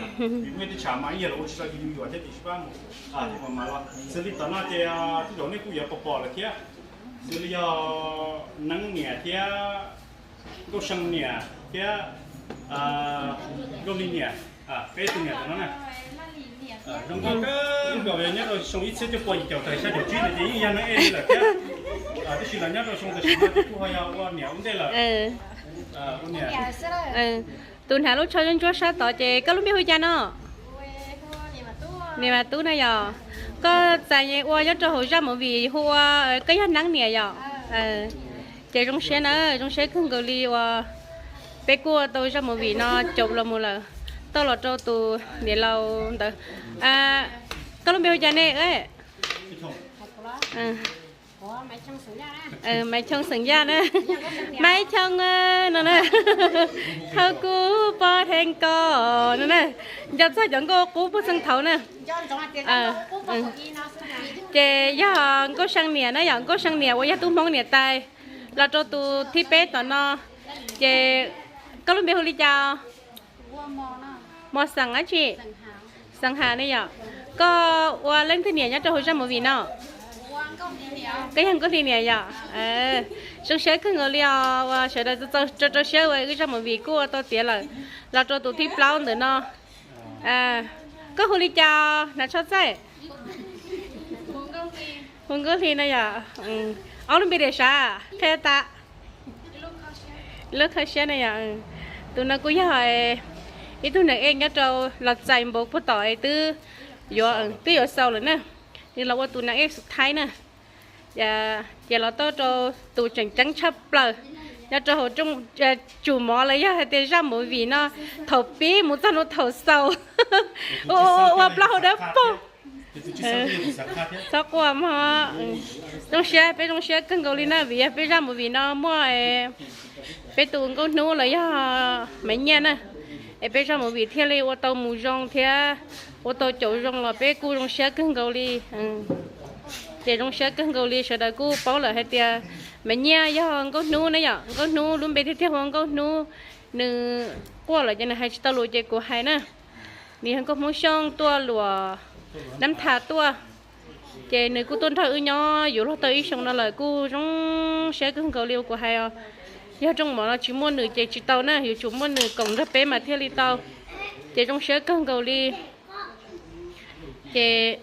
Vim muaj tej tsham mas ib yam los ua tsis tau ces yus yuam thiab ces sib pab mus. Ces mas mas los xws li tom no ces tej zaum nej kuj yuav pom pom lawm thiab, xws li yog Neeb niam thiab Nkauj See niam thiab Nkauj Li niam, peb tug niam tom no na. Zoo nkauj kawg nkaus, yog nyob rau xyoo ib txhiab cuaj pua yim caum tawm xya caum tsib ntawd ces yeej yog Neeb Ej li lawm thiab. Tab sis los nyob rau xyoo tam sim no ces kuj ho yog ua niam ua ntej lawm. Tus hnav lub tsho ntsuab ntsuab sab tod ces koj lub npe hu cas no? Niam Vam Tub na yog. Koj txais ua nyob rau hauv zaj movie hu ua, koj yog Neeb niam yom? Ces zoo siab na, zoo siab kawg nkaus li uas peb kuj ua tau zaj movie no caum los mus lawm, tau los rau tus niam laus ntawd. Koj lub npe hu cas ne? Maiv Choo xeem Yaj na. Maiv Choo no na, thawj kub pob theeb ko no na, nco txog cov nkauj qub puag txheej thaud na. Ces yog Nkauj See niam na, yog Nkauj See niam uas yog tub Hmoob niam tais los rau tus thib peb tom no. Ces koj lub npe hu li cas? Mos Xeem dab tsi? Xeem Has ne yom. Koj ua leej twg niam nyob rau hauv zaj movie no? Koj yog Nkauj Hli niam yom. Zoo siab kawg nkaus li os uas sawv daws rau rau siab uas wb zaj movie kuj ua tau tiav lawm los rau tus thib plaub ntawm no. Koj hu li cas hnav tsho txaij? Hu Nkauj Hli no yom. Ob lub npe tias sav qhia tas. Lub kho siab na yom. Tus no kuj yog ib tug neeg ej nyob rau los txais npaum puag tom es twb yuav, twb yuav xaus lawm na. Nws los ua tus neeg ej xub thaib na. Ces los tau rau tus tseem ceeb tshaj plaws nyob rau hauv rooj, tsum mov los yog hais tias zaj movie no thaum pib mus txog rau thaum xaus. Ua plaub hau dawb paug. Txhob quaj mog. Zoo siab, peb zoo siab kawg nkaus li na vim yog peb zaj movie no muaj peb tus Nkauj Hnub los yog Maiv Nyiaj na, es peb zaj movie thiaj li ua tau mus zoo thiab ua tau caum zoo los peb kuj zoo siab kawg nkaus li. Ces zoo siab kawg nkaus li sawv daws kuj paub lawm hais tias Maiv Nyiaj yog Nkauj Hnub na yom. Nkauj Hnub lub npe tiag tiag hu ua Nkauj Hnub, nws quaj lawm ces nws hais tsis tau lus ces kuv hais na. Nws yog nkauj Hmoob Xyooj tuaj luam Nab Thas tuaj, ces nws kuj tuaj nrog wb nyob yuav luag tau ib xyoo no lawm kuj zoo siab kawg nkaus li uas kuv hais os. Yog rooj mov no tsis muaj nws ces tsis tau na, yuav tsum muaj nws koom nrog peb mas thiaj li tau. Ces zoo siab kawg nkaus li. Ces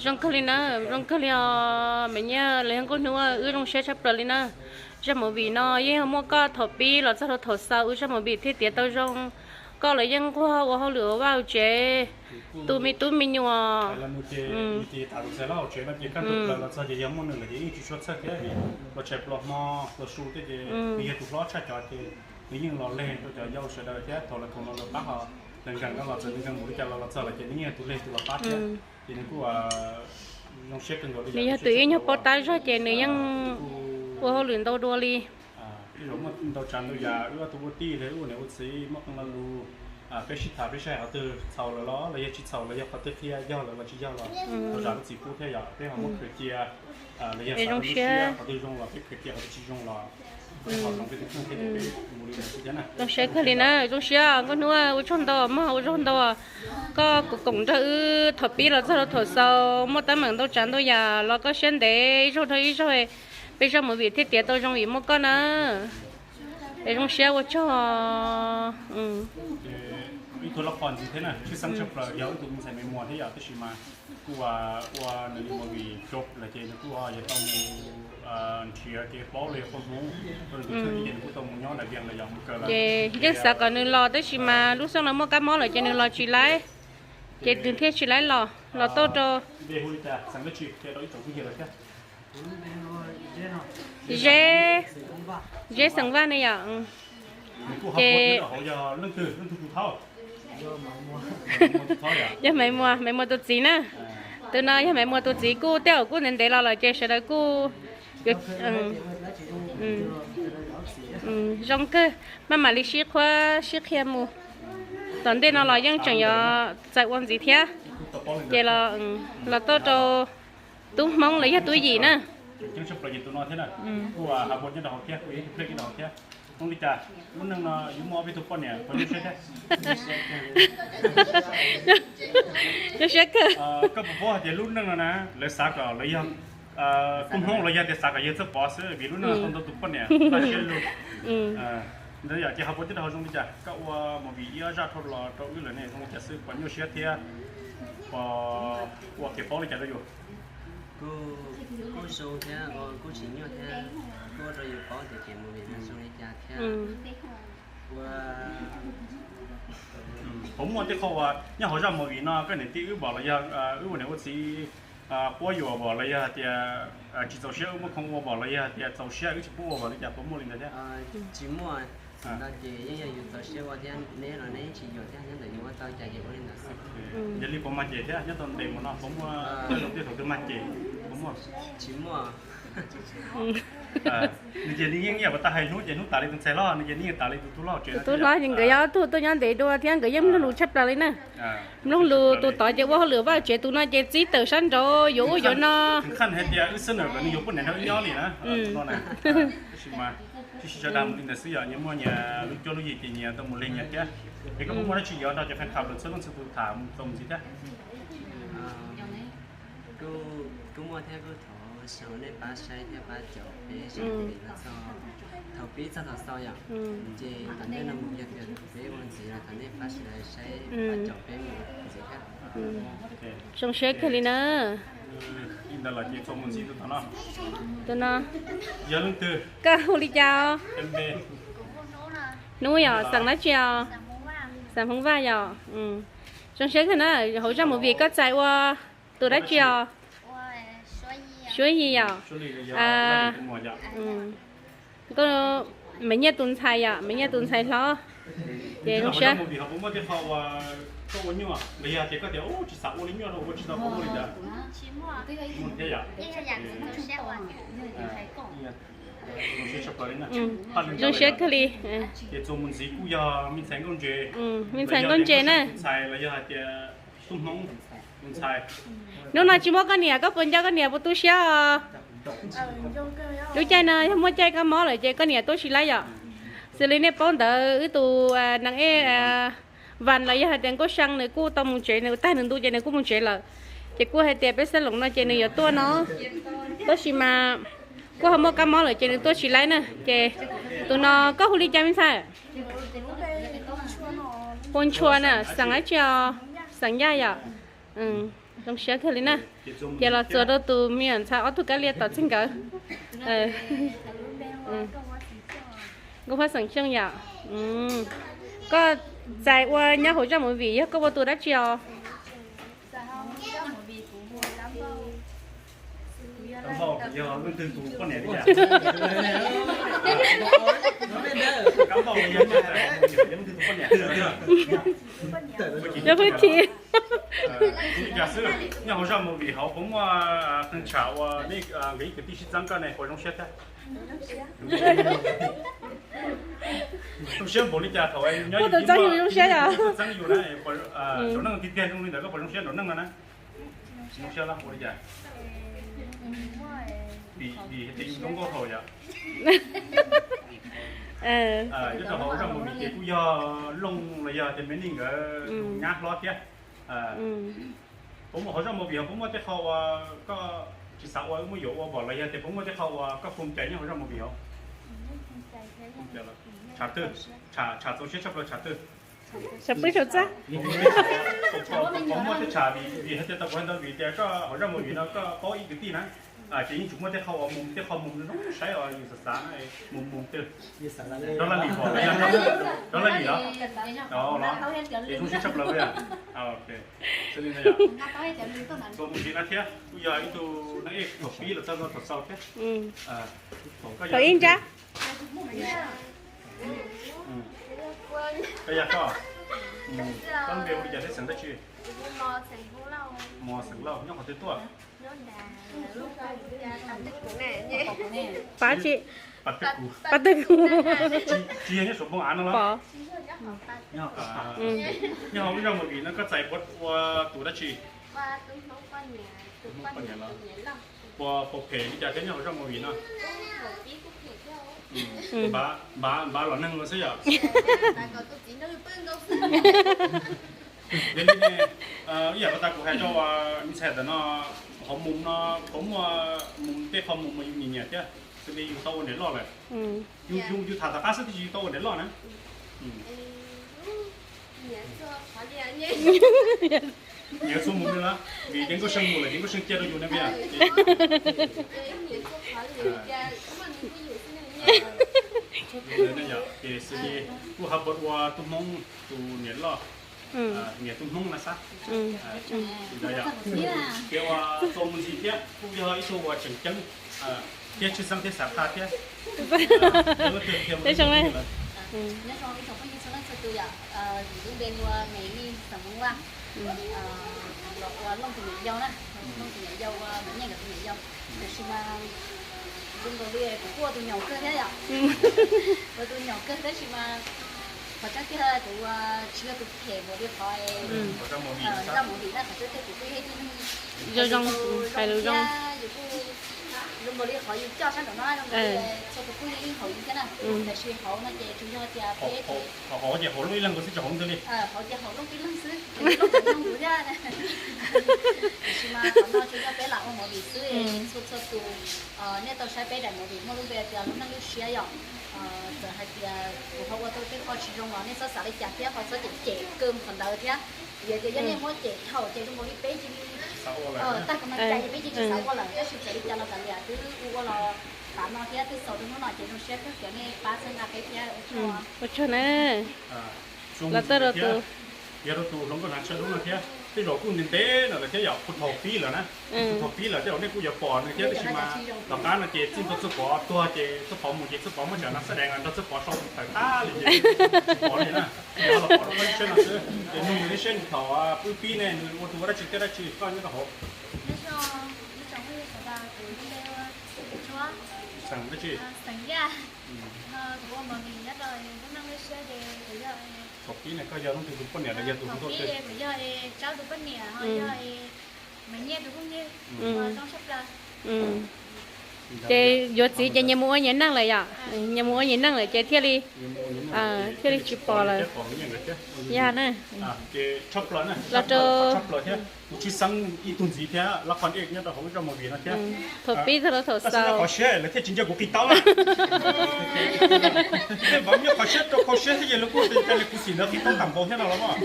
zoo kawg li na, zoo kawg li os Maiv Nyiaj los yog Nkauj Hnub, wb zoo siab tshaj plaws li na. Zaj movie no yeej yog muaj koj thaum pib los txog rau thaum xaus wb zaj movie thiaj tiav tau zoo. Koj los yeej nquag ua hauj lwm ua vaj ua tsev, tu me tub me nyuam. Ces nws ces tas tus txhais hauv tsev no ces kaj ntug plaws los txog ces yog muaj nws lawm ces yeej tsis tshua txhawj thiab vim los tshais pluas hmo pluas su thiab ces nws yog tus hlob tshaj cov ces nws yeej los leeg rau cov yau sawv daws thiab thaum lawv khoom los lawv pab ho lawv nkees no los txawm nws nkees mus li cas los los txog lawm ces nws yeej yog tus leeg tus los pab thiab ces nws kuj zoo siab kawg nkaus li. Nws yog tus ib nyuag paub tab zog ces nws yeej ua hauj lwm ntau dua li. Tej zaum muaj ntau tsav ntau yam wb ob tug ua tij los wb ua niam ua txiv muaj qee lo lus peb sib tham peb saib qhov twg txhaum lawm los los yog tsis txhaum los yog qhov twg qhia yog lawm los tsis yog los thov zam lub txim pub thiab yom, peb ho muab khwv cia los yog xav lub siab qhov twg zoo los peb khwv cia, qhov twg tsis zoo los peb ho zoo peb tus kheej thiab ces peb mus li ntawd xwb thiab na. Zoo siab kawg li na, zoo siab Nkauj Hnub, ua tsaug ntau mog, ua tsaug ntau koj koom nrog wb thaum pib los txog rau thaum xaus, muaj teeb meem ntau tsav ntau yam los koj siab ntev ib zaug dhau ib zaug, peb zaj movie thiaj tiav tau zoo vim muaj koj na. Es zoo siab ua tsaug. Ib tug loj qhov ntxiv thiab na, tshwj xeeb tshaj plaws yog wb tus me ntxhais Me Muas thiab yom, tab sis mas kuj ua nws li movie jov lawm ces nws kuj yuav tau mus nrhiav kev paub los yog qhov Hmoob rau nws tus kheej ces nws kuj tau mus nyob Las Vegas lawm yom, mus kawm lawm. Ces yeej xav kom nws los tab sis mas lub xyoo no muaj kab mob lawm ces nws los tsis laib, ces nws thiaj tsis laib los, los tau rau Zeb, Zeb xeem Vaj ne yom. Ces yog Maiv Muas, Maiv Muas tus txiv na. Tus no yog Maiv Muas tus txiv, kuj tej zaum kuj ntev ntev los lawm ces sawv daws kuj zoo kawg, maj mam li sib qhuab sib qhia mus. Tom ntej no los yeej tseem yuav txais ua ntxiv thiab. Ces los tau rau tub Hmoob los yog tub Yim na. Zoo siab kawg. Koj puas paub hais tias lub neej no na, lawv xav kom lawv yog tub Hmoob los yog tias xav kom yawg Txawj Pov xwb, vim lub neej no tau ntau tus poj niam laj siab lug. Ntawd yom, ces ho puas coj rau hauv zoo li cas, koj ua movie ib ob zaj dhau los rau wb lawm ne zoo li cas xwb, puas nyuaj siab thiab puas ua kev paub li cas rau yus? Kuj zoo thiab, kuj tsis nyuaj thiab, kuj ua rau yus paub tias kev movie no zoo li cas thiab. Ua Puas muaj tej qho uas nyob hauv zaj movie no koj niam tij wb pom los yog wb ua niam ua txiv quab yuam pom los yog hais tias tsis txaus siab wb muab khoo ua pom los yog hais tias txaus siab wb tsis pub ua pom li cas puas muaj li ntawd thiab? Tsis muaj. Thaum ntawd ces yeej yog yus txaus siab ua thiab, neb los neb tsis yuam thiab, nyob ntawm yus ua tau cas ces ua li ntawd xwb. Yog li puas mag ces thiab nyob tau ntev mus no puas muaj tej zaum tej thaum twg mag ces puas muaj? Tsis muaj. Nws ces nws yeej ib yam uas tau hais hnub ces hnub tas li tus ntxhais hlob, nws ces nws yeej tas li tus tub hlob tsev. Tus tub hlob ces nkawd yog ob tug tuaj nyob ntev dua thiab nkawd yeej mloog lus tshaj plaws li na. Mloog lus, tus tod ces ua hauj lwm vaj tsev, tus no ces txib tawm sab nraud yuav ub yuav no. Khaj hais tias wb xwb na, nws yuav poj niam nrog wb nyob li na. Tab sis mas tsis sawv dag mus li ntawd xwb, yog nyias muaj nyias lub cuab lub yig ces nyias tau mus li nyias thiab. Es koj puas muaj dab tsi yuav nrog cov fan club txhua leej txhua tus tham txuas mus ntxiv thiab? Kuj muaj thiab, kuj thov xyoo nej pab saib thiab pab caum peb sawv daws los txog thaum pib txog thaum xaus yom. Ces tom ntej no mus yog tias peb ua ntxiv los thov nej pab sawv daws saib pab caum peb mus ntxiv thiab. Zoo siab kawg li na. Tus no, koj hu li cas os? Hnub yom, xeem dab tsi os? Xeem Hmoob Vaj yom. Zoo siab kawg na, hauv zaj movie koj txais ua tus dab tsi os? Suab Yig yom. Koj Maiv Nyiaj tus ntxhais yom, Maiv Nyiaj tus ntxhais hlob. Ces zoo siab. Zoo siab kawg li. Ces txuas mus ntxiv kuj yog me ntxhais Nkauj Ntse, me ntxhais Nkauj Ntse na. Hnub no tsis muaj koj niam, koj puas nco koj niam puas tu siab os? Lub caij no yog muaj caij kab mob lawm ces koj niam tuaj tsis laib yom. Xws li nej paub ntawd wb tus neeg ej Vas los yog hais tias Nkauj See nws kuj tau mus tsev, nws tag nws ntu ces nws kuj mus tsev lawm. Ces kuj hais tias peb xab loos no ces nws yuav tuaj no, tab sis mas kuj ho muaj kab mob lawm ces nws tuaj tsis laib na. Ces tus no koj hu li cas me ntxhais? Hu Ntshua na, xeem dab tsi os? Xeem Yaj yom. Zoo siab kawg li na. Ces los txuas rau tus me nyuam ntxhais ob tug kab lia tom txij nkawd. Nkauj Huab xeem Xyooj yom. Koj txais ua nyob hauv zaj movie yog koj ua tus dab tsi os? Yog phooj ywg. Nyob hauv zaj movie hauv puas muaj qee tsham uas nej nkawd ib kwv tij sib txeeb koj ne puas zoo siab thiab? Zoo siab npaum li cas thaum nyob yus txeeb yus zoo siab yom? Txeeb yus na, nraum neej tiag tiag zoo li ntawd koj puas zoo siab nraum neej no na? Zoo siab ua li cas? Vim, vim hais tias yus zoo nkauj thaum yom. Nyob rau hauv zaj movie ces kuj yog Looj los yog tias Me Neej nkawd nyab hlob thiab. Puas muaj hauv zaj movie hauv puas muaj tej qho uas koj tsis xav ua muab yuam ua pom los yog tias puas muaj tej qho uas koj phoom cai nyob hauv zaj movie hauv? Tshav twg, tshav txaus siab tshaj plaws tshav twg? Tshav pwb tshav txaj. Puas muaj tej tshav vim, vim hais tias tau kuv hais ntawd vim tias koj hauv zaj movie no koj paub ib kwv tij na, ces yeej tsis muaj tej qho uas mus tej qho mus zoo saib uas yus xav xav na, mus mus twg? Rov laj lim pom, rov laj lim los? Los, es zoo siab tshaj plaws yom. Txuas mus ntxiv no thiab kuj yog ib tug neeg ej thaum pib los txog thaum xaus thiab. Thaum ib ntsab. Koj yog koj, koj npe hu li cas thiab xeem dab tsi? Mos xeem Lauj, nyob qhov twg tuaj? Pab tsi? Pab twg kuv? Tsis yog nyob saum npoo av no los? Nyob hauv lub zaj movie no koj txais ua tus dab tsi? Tus poj niam los? Puas, puas phem li cas thiab nyob hauv zaj movie no? Npav, npav los neeg los xwb yom. Yog li ne, ib yam li tas kuv hais rau me ntxhais ntawm no, hauv mus no puas muaj mus tej qho mus mas yus nyiam nyiam thiab, xws li yus tau ua niam loj lawm? Yus, yus tham tom qab xwb tiam sis yus tau ua niam loj na. Nyiam txhua mus li los? Vim tias Nkauj See mus lawm ces Nkauj See cia rau yus na. Ces xws li kuj ho puas ua tub Hmoob tus niam loj, niam tub Hmoob na xab. Ces ua txuas mus ntxiv thiab kuj yog ib tug uas tseem ceeb thiab tshwj xeeb thiab xav qha thiab. Nyob zoo ib tsoom phooj ywg txhua leej txhua tus yom, kuv lub npe hu ua Maiv Lis xeem Hmoob Vaj, los ua Looj tus niam yau na, Looj tus niam yau ua Maiv Nyiaj nkawd tus niam yau. Tiam sis mas zoo nkaus li kuv kuj ua tus nyaum kawg thiab yom, ua tus nyaum kawg tab sis mas qhov tseeb tiag kuv tsis yog tus phem npaum li qhov zaj movie na, qhov tseeb tiag kuv kuj yog ib tug neeg zoo zoo, hais lus zoo, yus kuj zoo nkaus li qhov yus coj sab nraum no zoo nkaus li txhua tus kuj yeej haum yus thiab na. Tiam sis hauv no ces tsuas yog tias peb, hauv ces haum Looj ib leeg nkaus xwb, tsis haum leej twg li. Hauv ces haum Looj tib leeg xwb, Looj tseem zoo kuv thiab. Tiam sis mas qhov no tsuas yog peb lam ua movie xwb, txhua txhua tus nej tau saib peb daim movie muaj lub npe tias Lub Neej Lub Siab yom. Txawm hais tias kuv ho ua tau tej qho tsis zoo los nej txhob xav li cas thiab ho txhob cem cem kawg qhov ntawd thiab. Vim tias yog nej muab cem dhau ces zoo nkaus li peb cia li tag kuv no cai ces peb cia li tsis xav ua lawm, tab sis txawm li cas los kav liam twb ua ua los tas no thiab twb xaus rau hnub no ces zoo siab kawg tias nej pab txhawb nqa peb thiab ua tsaug na. Los txog rau tus, yog rau tus hluas nkauj hnav tsho dub no thiab, tej zaum kuj ntev ntev no lawm thiab yom, kuj thaum pib lawm na. Kuj thaum pib lawm tej zaum nej kuj yuav pom nws thiab, tab sis mas tom qab no ces txij ntua txuj pov tuag ces txuj pov mus ces txuj pov muab tsam no xab dees nrog txuj pov sau tawm qab li ces tsis pom li na. Ces los pom rau qhov ib tsheb no xwb ces nug nws ib siab nws thaum wb pib ne nws ua tus ua dab tsi thiab dab tsi koj nyob rau hauv. Xeem dab tsi? Thaum pib ne koj yog leej twg tus poj niam los yog tus hluas nkauj? Ces yuav txiv ces nyias mus ua nyias neej lawm yom, nyias mus ua nyias neej lawm ces thiaj li, thiaj li tsis pom lawm. Yog na. Los rau kuv tsis xeeb ib tug ntxiv thiab lab qhov ej nyob rau hauv zaj movie no thiab. Thaum pib thaum xaus qhov siab lawv thiaj tsis ntsia kuv qis taub na. Tej npav nyob qhov siab rau qhov siab xwb ces lawv kuj tias li kuv xim ntawd qis taub tag npaum thiab no los mas.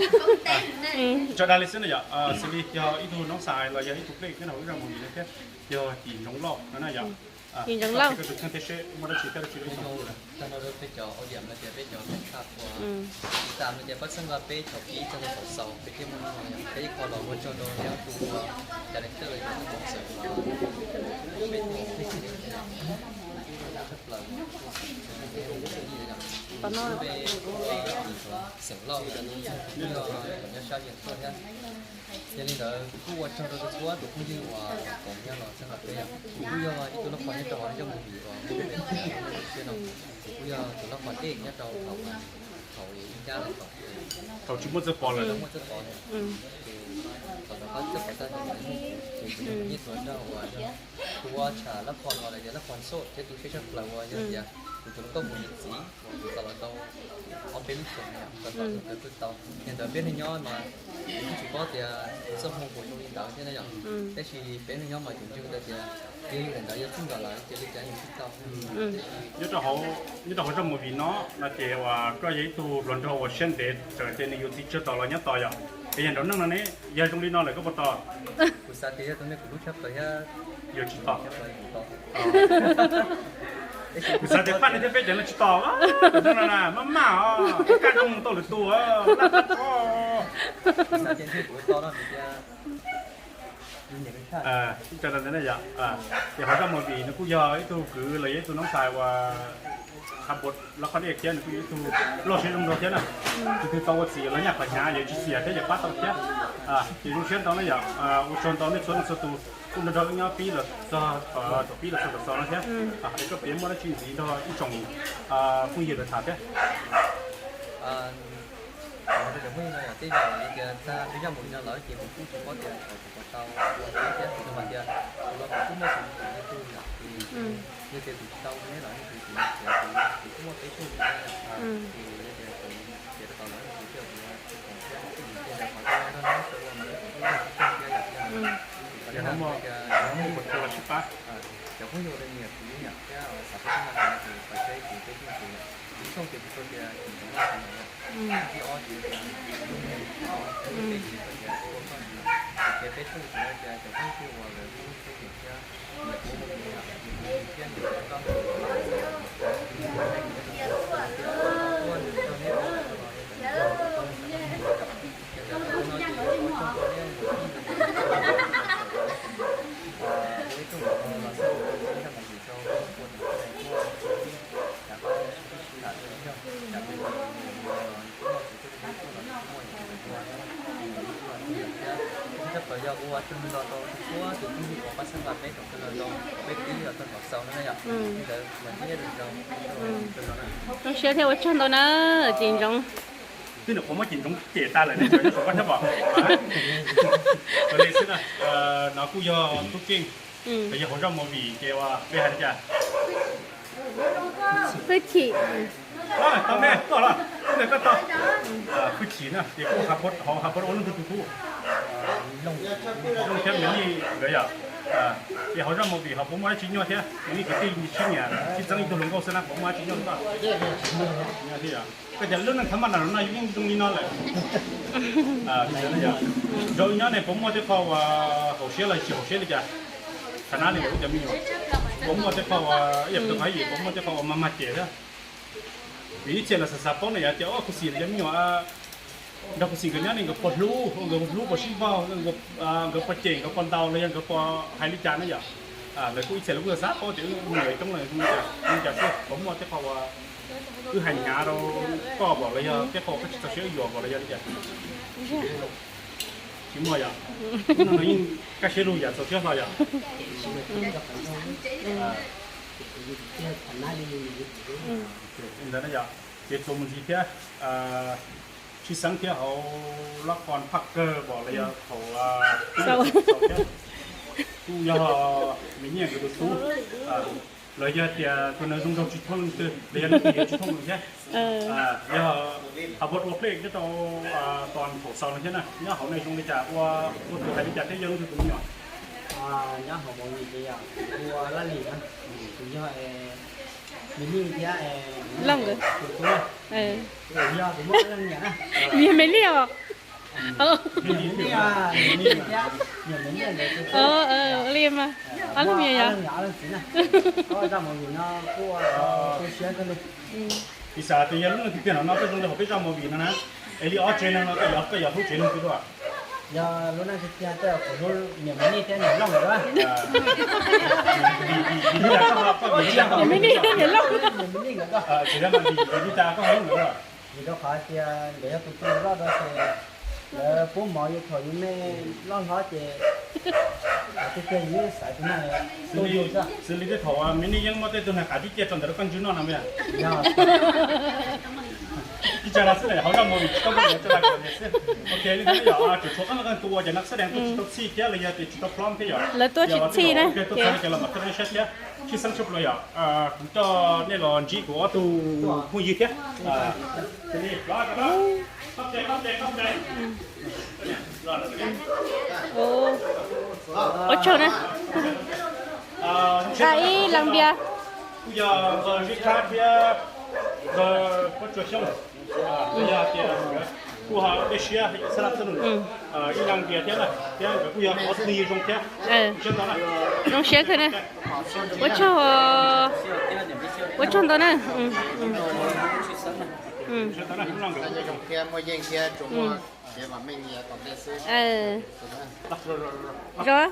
Tso dag li xwb na yom, xws li yog ib tug noob xais los yog ib tug pej nyob rau hauv zaj movie no thiab, yog Yim Ntsoov Lauj no na yom. Yim Ntsoov Lauj, koj tus kheej thiab seb muaj dab tsi thiab dab tsi ib tsoom phooj ywg. Tag nrho rau peb cov audience no tias peb cov fan club uas ib tag no tias pab txhawb nqa peb thaum pib txog rau thaum xaus peb thiaj muaj hnub no yom. Peb ib qho los ua tsaug rau nyob tus ua cas li tawj los yog tus sponsor los peb thaum peb tsis tshaj plaws. Lub npe Xeem Lauj, yog nyob sab Vias Tuaj thiab. Yog li ntawd kuv kuj ua tsaug rau txhua tus phooj ywg uas koom nyob los txhawb nqa peb yom. Kuv kuj yog ib tug lab qhov nyob rau hauv zaj movie uas muaj lub npe tias Lub Neej Lub Siab no. Kuv kuj yog tus lab qhov ej nyob rau thaum, thaum ncaj los thaum, thaum tsis muaj txawj pov lawm, muaj txawj pov lawm. Ces thaum rov qab txawj pov tag ces kuv muaj, ces kuv yog nyiaj tuav nrog uas yog tus ua tsham lab qhov no los yog lab qhov xauj thiab tus siab tshaj plaws uas yog tias kuv tus hluas nkauj mus yuav txiv uas kuv tos los tau ob peb lub xyoos no, tos tos tus kawg twb tau. Yog ntawd peb neeg nyob mas kuv tsis paub tias txoj hmoo puas zoo li ntawd thiab na yom. Tab sis peb neeg nyob mas kuv ntseeg tias yog li ntawd yog txij nkawm lawm ces li cas yus tsis tau. Nyob rau hauv, nyob rau hauv zaj movie no no ces uas koj yog ib tug hluas nraug uas siab ntev txawm tias nws yuav txiv tsis tau los nyob tos yom. Es yog nraum neej no ne, yog zoo li no lawm koj puas tos? Kuv xav tias yog tus me kuv hlub tshaj plaws thiab yuav tsis tos. Kuv xav tias pab nws thiab peb cov no tsis tos, no na maj maj os, kaj zoo tau lwm tus laj tag tso. Ces hauv zaj movie no kuj yog ib tug kwv los yog ib tug noob xais uas hab npuas lab qhov dej thiab nws kuj yog ib tug loj siab zoo nraug thiab na. Tus twg tau ua txiv los nyaj qhov hnyav yuav tsis xiam thiab yuav pab tau thiab. Ces zoo siab ntau na yom, ua tsaug ntau nej txhua leej txhua tus kuj nrog nrog wb nyob pib los txog thaum pib los txog thaum xaus no thiab. Es koj puas muaj dab tsi ntxiv nrog ib tsoom phooj ywg lawv tham thiab? Kuv hais rau cov phooj ywg no yom, tej zaum yog tias tag peb zaj movie no lawm ces kuv kuj tsis paub tias kuv puas tau ua thiab, kuv tau hais tias kuv los kuv kuj muaj kuv tus me tub yom, ces yog tias kuv tsis tau ua neb los nej kuv tus me tub, kuv kuj muaj peb tug tus me yom, ces yog tias kuv tias rau tau lawm kuv thiaj ua thiab, kuv thiaj ua nrog neb tau ua mas kuv kuj muaj tsis tau thiab yom. Ces ho muaj, ho muaj kuv tus los sib pab. Cov phooj ywg uas nyiam kuv yom thiab xav pab txhawb nqa kuv no ces pab saib kuv peb tug tus yom. Kuv tshooj ces kuv tsuas tias Yim Ntsoov Lauj no yom. Ib ob ces tias Lub Neej Lub Siab, peb ces tias ua koj yom. Ces peb tshooj ces tias cov phooj ywg uas lawv muaj lub siab nyiam thiab nyiam kuv mus yom, nyiam kuv thiab nyiam kuv koj mus yom. Yog ua tug los rau tus tub tus phooj ywg uas pab xab vas peb rau tus los rau peb pib los tau thaum xaus no na yom. Li ntawd mas nyob zoo zoo. Zoo siab thiab ua tsaug ntau na, ces ntsoov. Twb nws qhuav muab ces ntsoov cem tas lawm ne, nyob saum koj thiab pom. Ua li xwb na, no kuj yog tub Keej, yog hauv zaj movie ces peb hais li cas? Hwj chim. Tau me tuaj los, koj tau. Hwj chim na, ces kuj hauv Hab Pov ua leej twg tus tub? Looj thiab Miv Nij nkawd yom. Ces hauv zaj movie ho puas muaj dab tsi nyuaj thiab? Miv Nij kwv tij sib nyiam sib txeeb ib tug hluas nkauj xwb na, puas muaj dab tsi nyuaj thiab? Koj cov lub neej tha maj na no yeej zoo li no lawm. Zoo nyob ne, puas muaj tej qho uas haum siab los tsis haum siab li cas? Qhov nab li cov me nyuam, puas muaj tej qho uas, ib yam li qhov yim, puas muaj tej qho uas mag mag cem thiab? Vim ib txhia los xav xav paub na yom, tias khuv xim cov me nyuam nrog khuv xim nkawd nyob ne, nkawd puas hlub, nkawd puas hlub puas sib npaug, nkawd puas cem nkawd puas ntaus los yog nkawd puas hais li cas na yom. Lawv kuj ib txhia lawv kuj xav paub tias wb me nyuam coob los zoo li cas xwb, puas muaj tej qho uas wb hais hnyav rau koj pom los yog tej qho koj tsis txaus siab wb yuam pom los yog li cas? Tsis muaj yom. Hnub no yeej kaj siab lug yam txaus siab hlo yom. Ntawd na yom, ces txuas mus ntxiv thiab, Tshwj Xeeb thiab hauv lab qos phaj kawg pom los yog thaum xaus thiab, kuj yog Miv Nij nkawd tus tub, los yog tias tus neeg zoo nraug tsis thooj leej twg los yog leej twg yuav tsis thooj nws thiab. Yog Hab Pov ua play nyob rau tos thaum xaus no thiab na, nyob hauv nej zoo li cas, ua ua tus hais li cas thiab yog leej twg tus me nyuam? Nyob hauv movie ces yog ua Laj Lis na, tus yog Miv Nij thiab Looj nkawd tus tub, yog tus muaj leej niam na. Yog Miv Nij os. Li mas ob leeg me nyuam yog. Zaj movie no kuj tu siab kawg li. Piv xam tias yog lub neej tiag tiag no no koj zoo li hauv peb zaj movie no na, es li ob tsev neeg no koj yuav, koj yuav hlub tsev neeg twg dua? Yog lub neej tiag tiag tej kuv hlub niam Miv Nij thiab niam Looj lawm. Niam Miv Nij thiab niam Looj. Tsis yog mas vim li cas koj hlub nkawd dua? Vim rau qhov tias nkawd yog tus tub loj dua ces lawv pub mov yus thaum yus me loj hlob ces tiag tiag yus xaiv tus neeg tu yus xwb. Xws li tej thaum Miv Nij yeej muab tej tug neeg qav tib ciaj rau ntawm rau koj ntswg noj no mas. Ib tsam no xwb hauv zaj movie tsis tau muaj ntawd, tsuas hais kom xwb. Ok, li ntawd yog tseem tshuav qee leej qee tus uas cov neeg xab dees tuaj tsis tau txhij thiab los yog tias tsis tau plhob thiab yom. Lawv tuaj tsis txhij na. Tuaj txhij no ces los mam txhawb nej saib thiab. Tshwj Xeeb Tshaj Plaws yom, kuv coj nej los ntsib kuv ob tug phooj ywg thiab. Ua tsaug na. Ib Las Npias. Kuj yog nqos zeb khab thiab nqos pob tsuas xyoob, yog tias kuj ho dej siab xab laj xab nus, ib Las Npias thiab na, thiab nkawd kuj yog ob tug zoo thiab. Zoo siab kawg na. Ua tsaug, ua tsaug ntau na. Zov,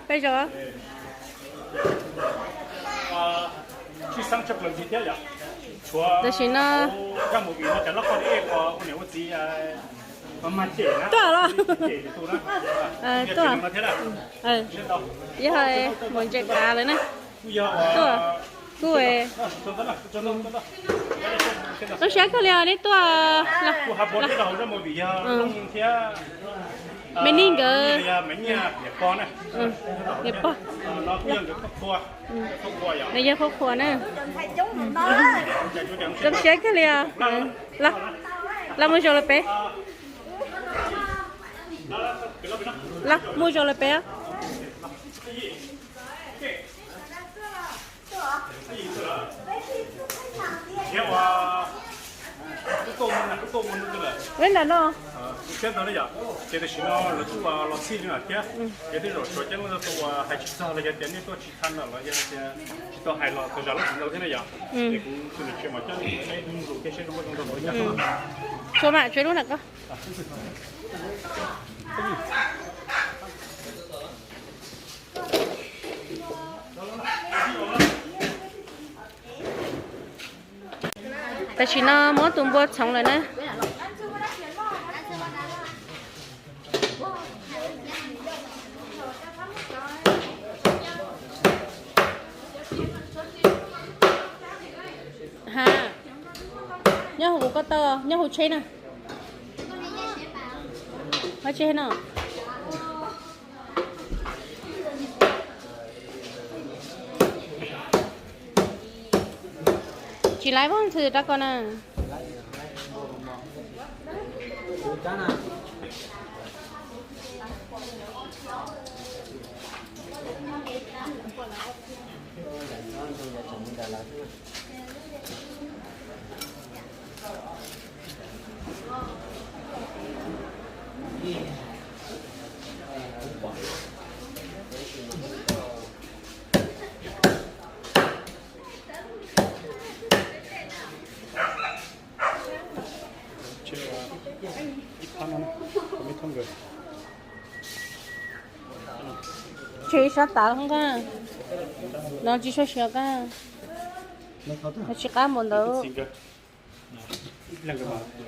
peb zov. Tam sim no tuaj los. Tuaj. Yog mus ntses kav lawm na. Tuaj. Kuj, kuj siab kawg li os, neb tuaj. Me nij nkawd. Niam pog. Nws yog phob qhua na. Zoo siab kawg li os. Los mus zaum lawv pem. Los mus zaum lawv pem. Ua nram no. Ces tam sim no lawv kuj los txhij li lawm thiab, ces tej zaum tshuav cov neeg tau hais tsis txog los yog tias nej tuaj tsis tau los yog tias tsis tau hais los txog zam lub tsis ntau thiab na yom. Es kuv tus niam tsev mam coj nej saib ib hnub zoo thiab saib zoo nkauj zoo nraug li cas. Tshuav mam tshuav lub nram ko. Tam sim no muab tus npua txhoov lawm na. Nyob hauv kuv ko taw, nyob hauv tsheb na. Qhov tsheb no. Tsis laiv vaj ntxhw rau ko na. Tseg ib sab tav hoob koj, no tsis sab siav koj, tsis qab npaum ntawd.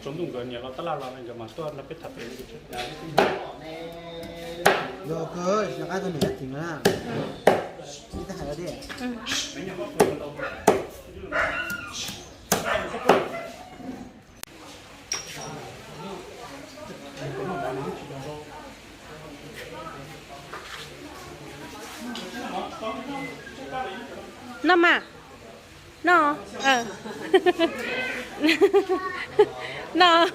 Tsaus ntuj nkawd niam los tab laj los nkawd mas tuaj nrog peb tham pem. Noj mas, noj, noj.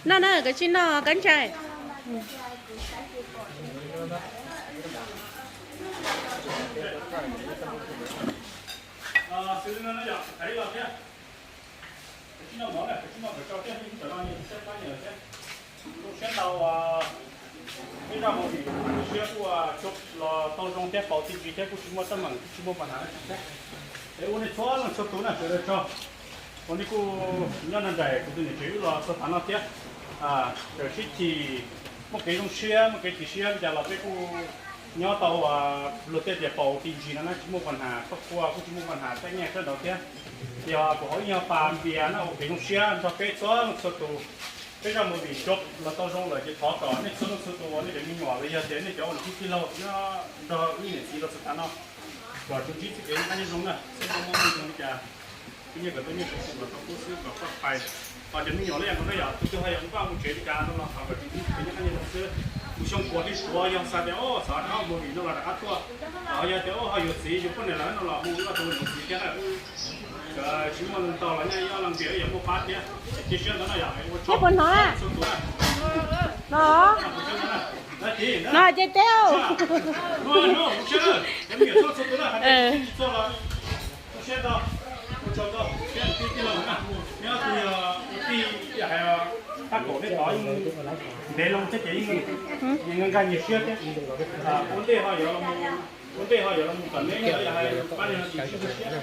Noj na, koj tsis noj koj ntshai. Zoo siab ntau, peb zaj movie siab kuj los tau zoo thiab, pauv tib si thiab, kuj tsis muaj teeb meem, kuj tsis muaj paj hnav thiab. Es ua nej txhua leej txhua tus na, sawv daws tsaug uas nej kuj nyob nrog nraim kuv tus niam tsev wb los txog tav no thiab. Txawm sib chim, muaj kev zoo siab muaj kev chim siab li cas los peb kuj nyob tau luag tej tias pauv tib si no na, tsis muaj paj hnav, koj kuj tsis muaj paj hnav, tej nyiaj sawv ntawd thiab. Yog kuv hauv ib nyuag pas npias na, ua kev zoo siab nrog peb txhua leej txhua tus. Peb zaj movie los tau zoo lawm ces thov kom nej txhua leej txhua tus uas nej cov me nyuam los yog tias nej cov ua niam tij tij laug nyob nrog wb niam txiv los txog tav no, kom tsuas ntsib txoj kev noj qab nyob zoo na, txhob muaj mob muaj nkeeg li cas. Twb nyiaj kom tuaj nyiaj, kom tub los tau tub xwb, kom poj pais. Ho cov me nyuam los yog, yog tus twg ho yuav mus vaj mus tsev li cas no los thov kom tsuas ntsib txoj kev noj qab nyob zoo xwb. Mus xyoo puav thiab suav yog xav tias o xav rov qab mus movie no los rov qab tuaj. Ho yog tias o ho yuav txiv yuav poj niam lawm no los mus wb ob tug mus txiv thiab na. Tsis muaj ntau los nyob ib ob leeg npias wb yuav muaj pab thiab. Cia siab ntawd no yom, ua tsaug txhua tus na. No ces teb. Siab ntau, ua tsaug ntau, siab tij tij laug na. Nyob twg yog ua tij hais, tab kaum nej tod yeej ntev loo thiab ces yeej nyias nkag nyias siab thiab. Ua ntej ho yuav los mus, ua ntej ho yuav los mus kom neb yog hais pab yog tim sib ntawd siab.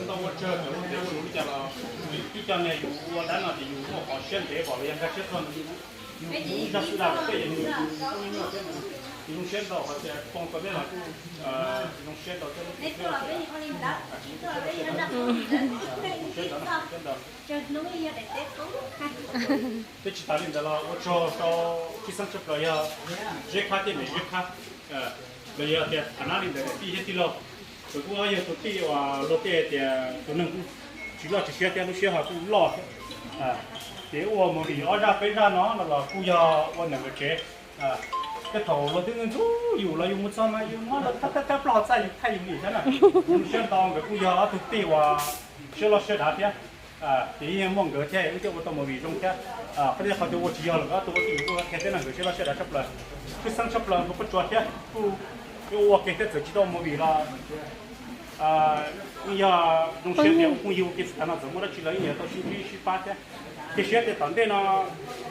Ntau ua tsaug cov ua teb ua lus li cas los ib co niag yus ua dab no ces yus muaj qhov siab ntev pom los yog nkag siab txog yus ib zaj xwb dag tej yus zoo siab ntau qhov tias poob tau nej los kuj zoo siab ntau thiab. Siab ntau, siab ntau. Thiab tsis tas li ntawd los ua tsaug rau tshwj xeeb tshaj plaws yog Zeb Khab thiab niam Zeb Khab, los yog tias tham nab li ntawd niam tij thiab tij laug. Txawm kuj yog tus tij uas luag tej tias tus neeg kuj tsis loj tsis siab thiab lub siab ho kuj loj thiab. Ces ua movie ob zaj peb zaj no no los kuj yog ua ntawm nkawd tsev. Tej thaum luag twb ntxub yus los yus mus txog mas yus muab lawv thawb thawb thawb plaub hau txaj yus thaij yus lim thiab na. Zoo siab ntau nkawd kuj yog ob tug tij uas siab loj siab dav thiab. Ces yeej muaj nkawd thiab wb thiaj ua tau movie zoo thiab. Qhov tias qhov tias ua tsis yog los nkawd ob tug ua tij yus kuj qhia thiab no nkawd siab loj siab dav tshaj plaws. Tshwj xeeb tshaj plaws npawg Paj Tsua thiab kuj ua ke thiab txawm tsis tau movie los yeej yog zoo siab tias ua phooj ywg ua ke txog tav no txawm muaj dab tsi los yeej yuav tau sib ntsib sib pab thiab. Cia siab tias tom ntej no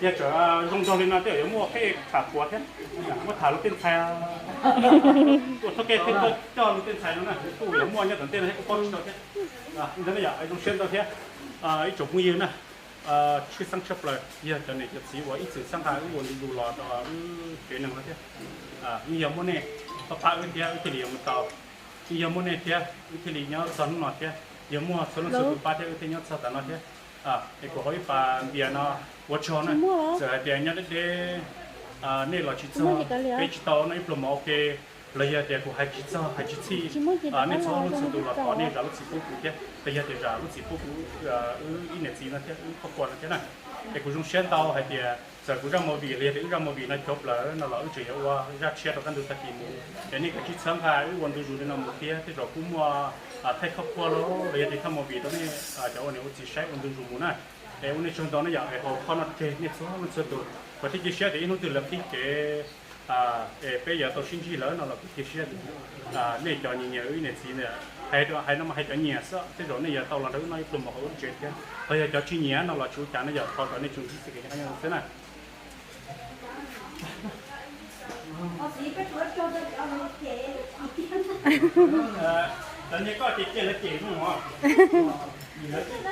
yog tseem zoo nraug li no tej zaum yuav muaj qheb tham puav thiab, muab tham lus tej ntxhais, ua thawj kev tej coj lus tej ntxhais no na kuj yuav muaj nyob tom ntej no thiab kuj paub tsis tau thiab. Ntawd yog zoo siab ntau thiab ib tsoom phooj ywg na. Tshwj xeeb tshaj plaws yog cov niam cov txiv uas ib txwm txhawb nqa wb ua ntu zus los rau wb tsev neeg no thiab. Yeej yog muaj nej pab pab wb thiab wb thiaj li yuav mus tau. Yeej yog muaj nej thiab wb thiaj li nyob txog hnub no thiab. Yog muaj txhua leej txhua tus pab thiab wb thiaj nyob txog tav no thiab. Es kuv hauv ib pas npias no ua tsaug na. Txawm hais tias nyob deb deb, nej los tsis txog, peb tsis tau noj ib pluag mov ua ke, los yog tias kuv hais tsis txog hais tsis txhij, nej txhua leej txhua tus los thov nej zam lub txim pub kuv thiab, los yog tias zam lub txim pub kuv, wb ib niam txiv no thiab wb khuab qhua no thiab na. Es kuv zoo siab ntau hais tias txawm kuv zaj movie los yog tias wb zaj movie no cov plaws no los wb tseem yuav ua zaj tshiab rau kaj ntug tag kis mus. Es nej kav tsij txhawb nqa wb ua ntu zus li no mus thiab, tej zaum kuj muaj thaij khuab qhua los los yog tias thaij movie rau nej cov ua niam ua txiv saib ua ntu zus mus na. Es ua nej tsaug ntau na yom, es hauv qhov no tseg nej txhua leej txhua tus, kuv thiaj cia siab tias ib hnub twg lawv qhib kev es peb yuav tau sib ntsib lawm no los kuv cia siab tias nej cov nyiam nyiam wb niam txiv ntawd, hais no mas hais cov nyiam xwb, tej zaum nej yuav tau los nrog wb noj ib pluag mov hauv wb tsev thiab. Los yog cov tsis nyiam no los tsis ua cas na yom, thov kom nej tsuas ntsib txoj kev noj qab nyob zoo xwb na.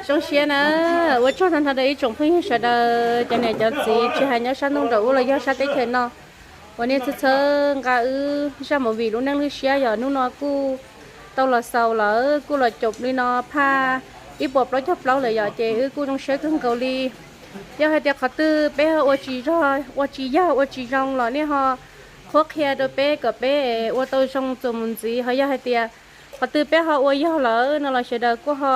Zoo siab na, ua tsaug tag nrho rau ib tsoom phooj ywg sawv daws, cov niam cov txiv tsis hais nyob sab ntuj nraum ub los yog sab teb chaws no, uas nej txhawb txhawb nqa wb zaj movie Lub Neej Lwj Siab yom. Hnub no kuj tau los xaus lawm, kuj los caum li no phaj ib puas plaub caug plaub lawm yom, ces wb kuj zoo siab kawg nkaus li. Yog hais tias qhov twg peb ua tsis zog, ua tsis yog, ua tsis zoo los nej ho qhuab qhia rau peb kom peb ua tau zoo txuas mus ntxiv. Ho yog hais tias qhov twg peb ho ua yog lawm no los sawv daws kuj ho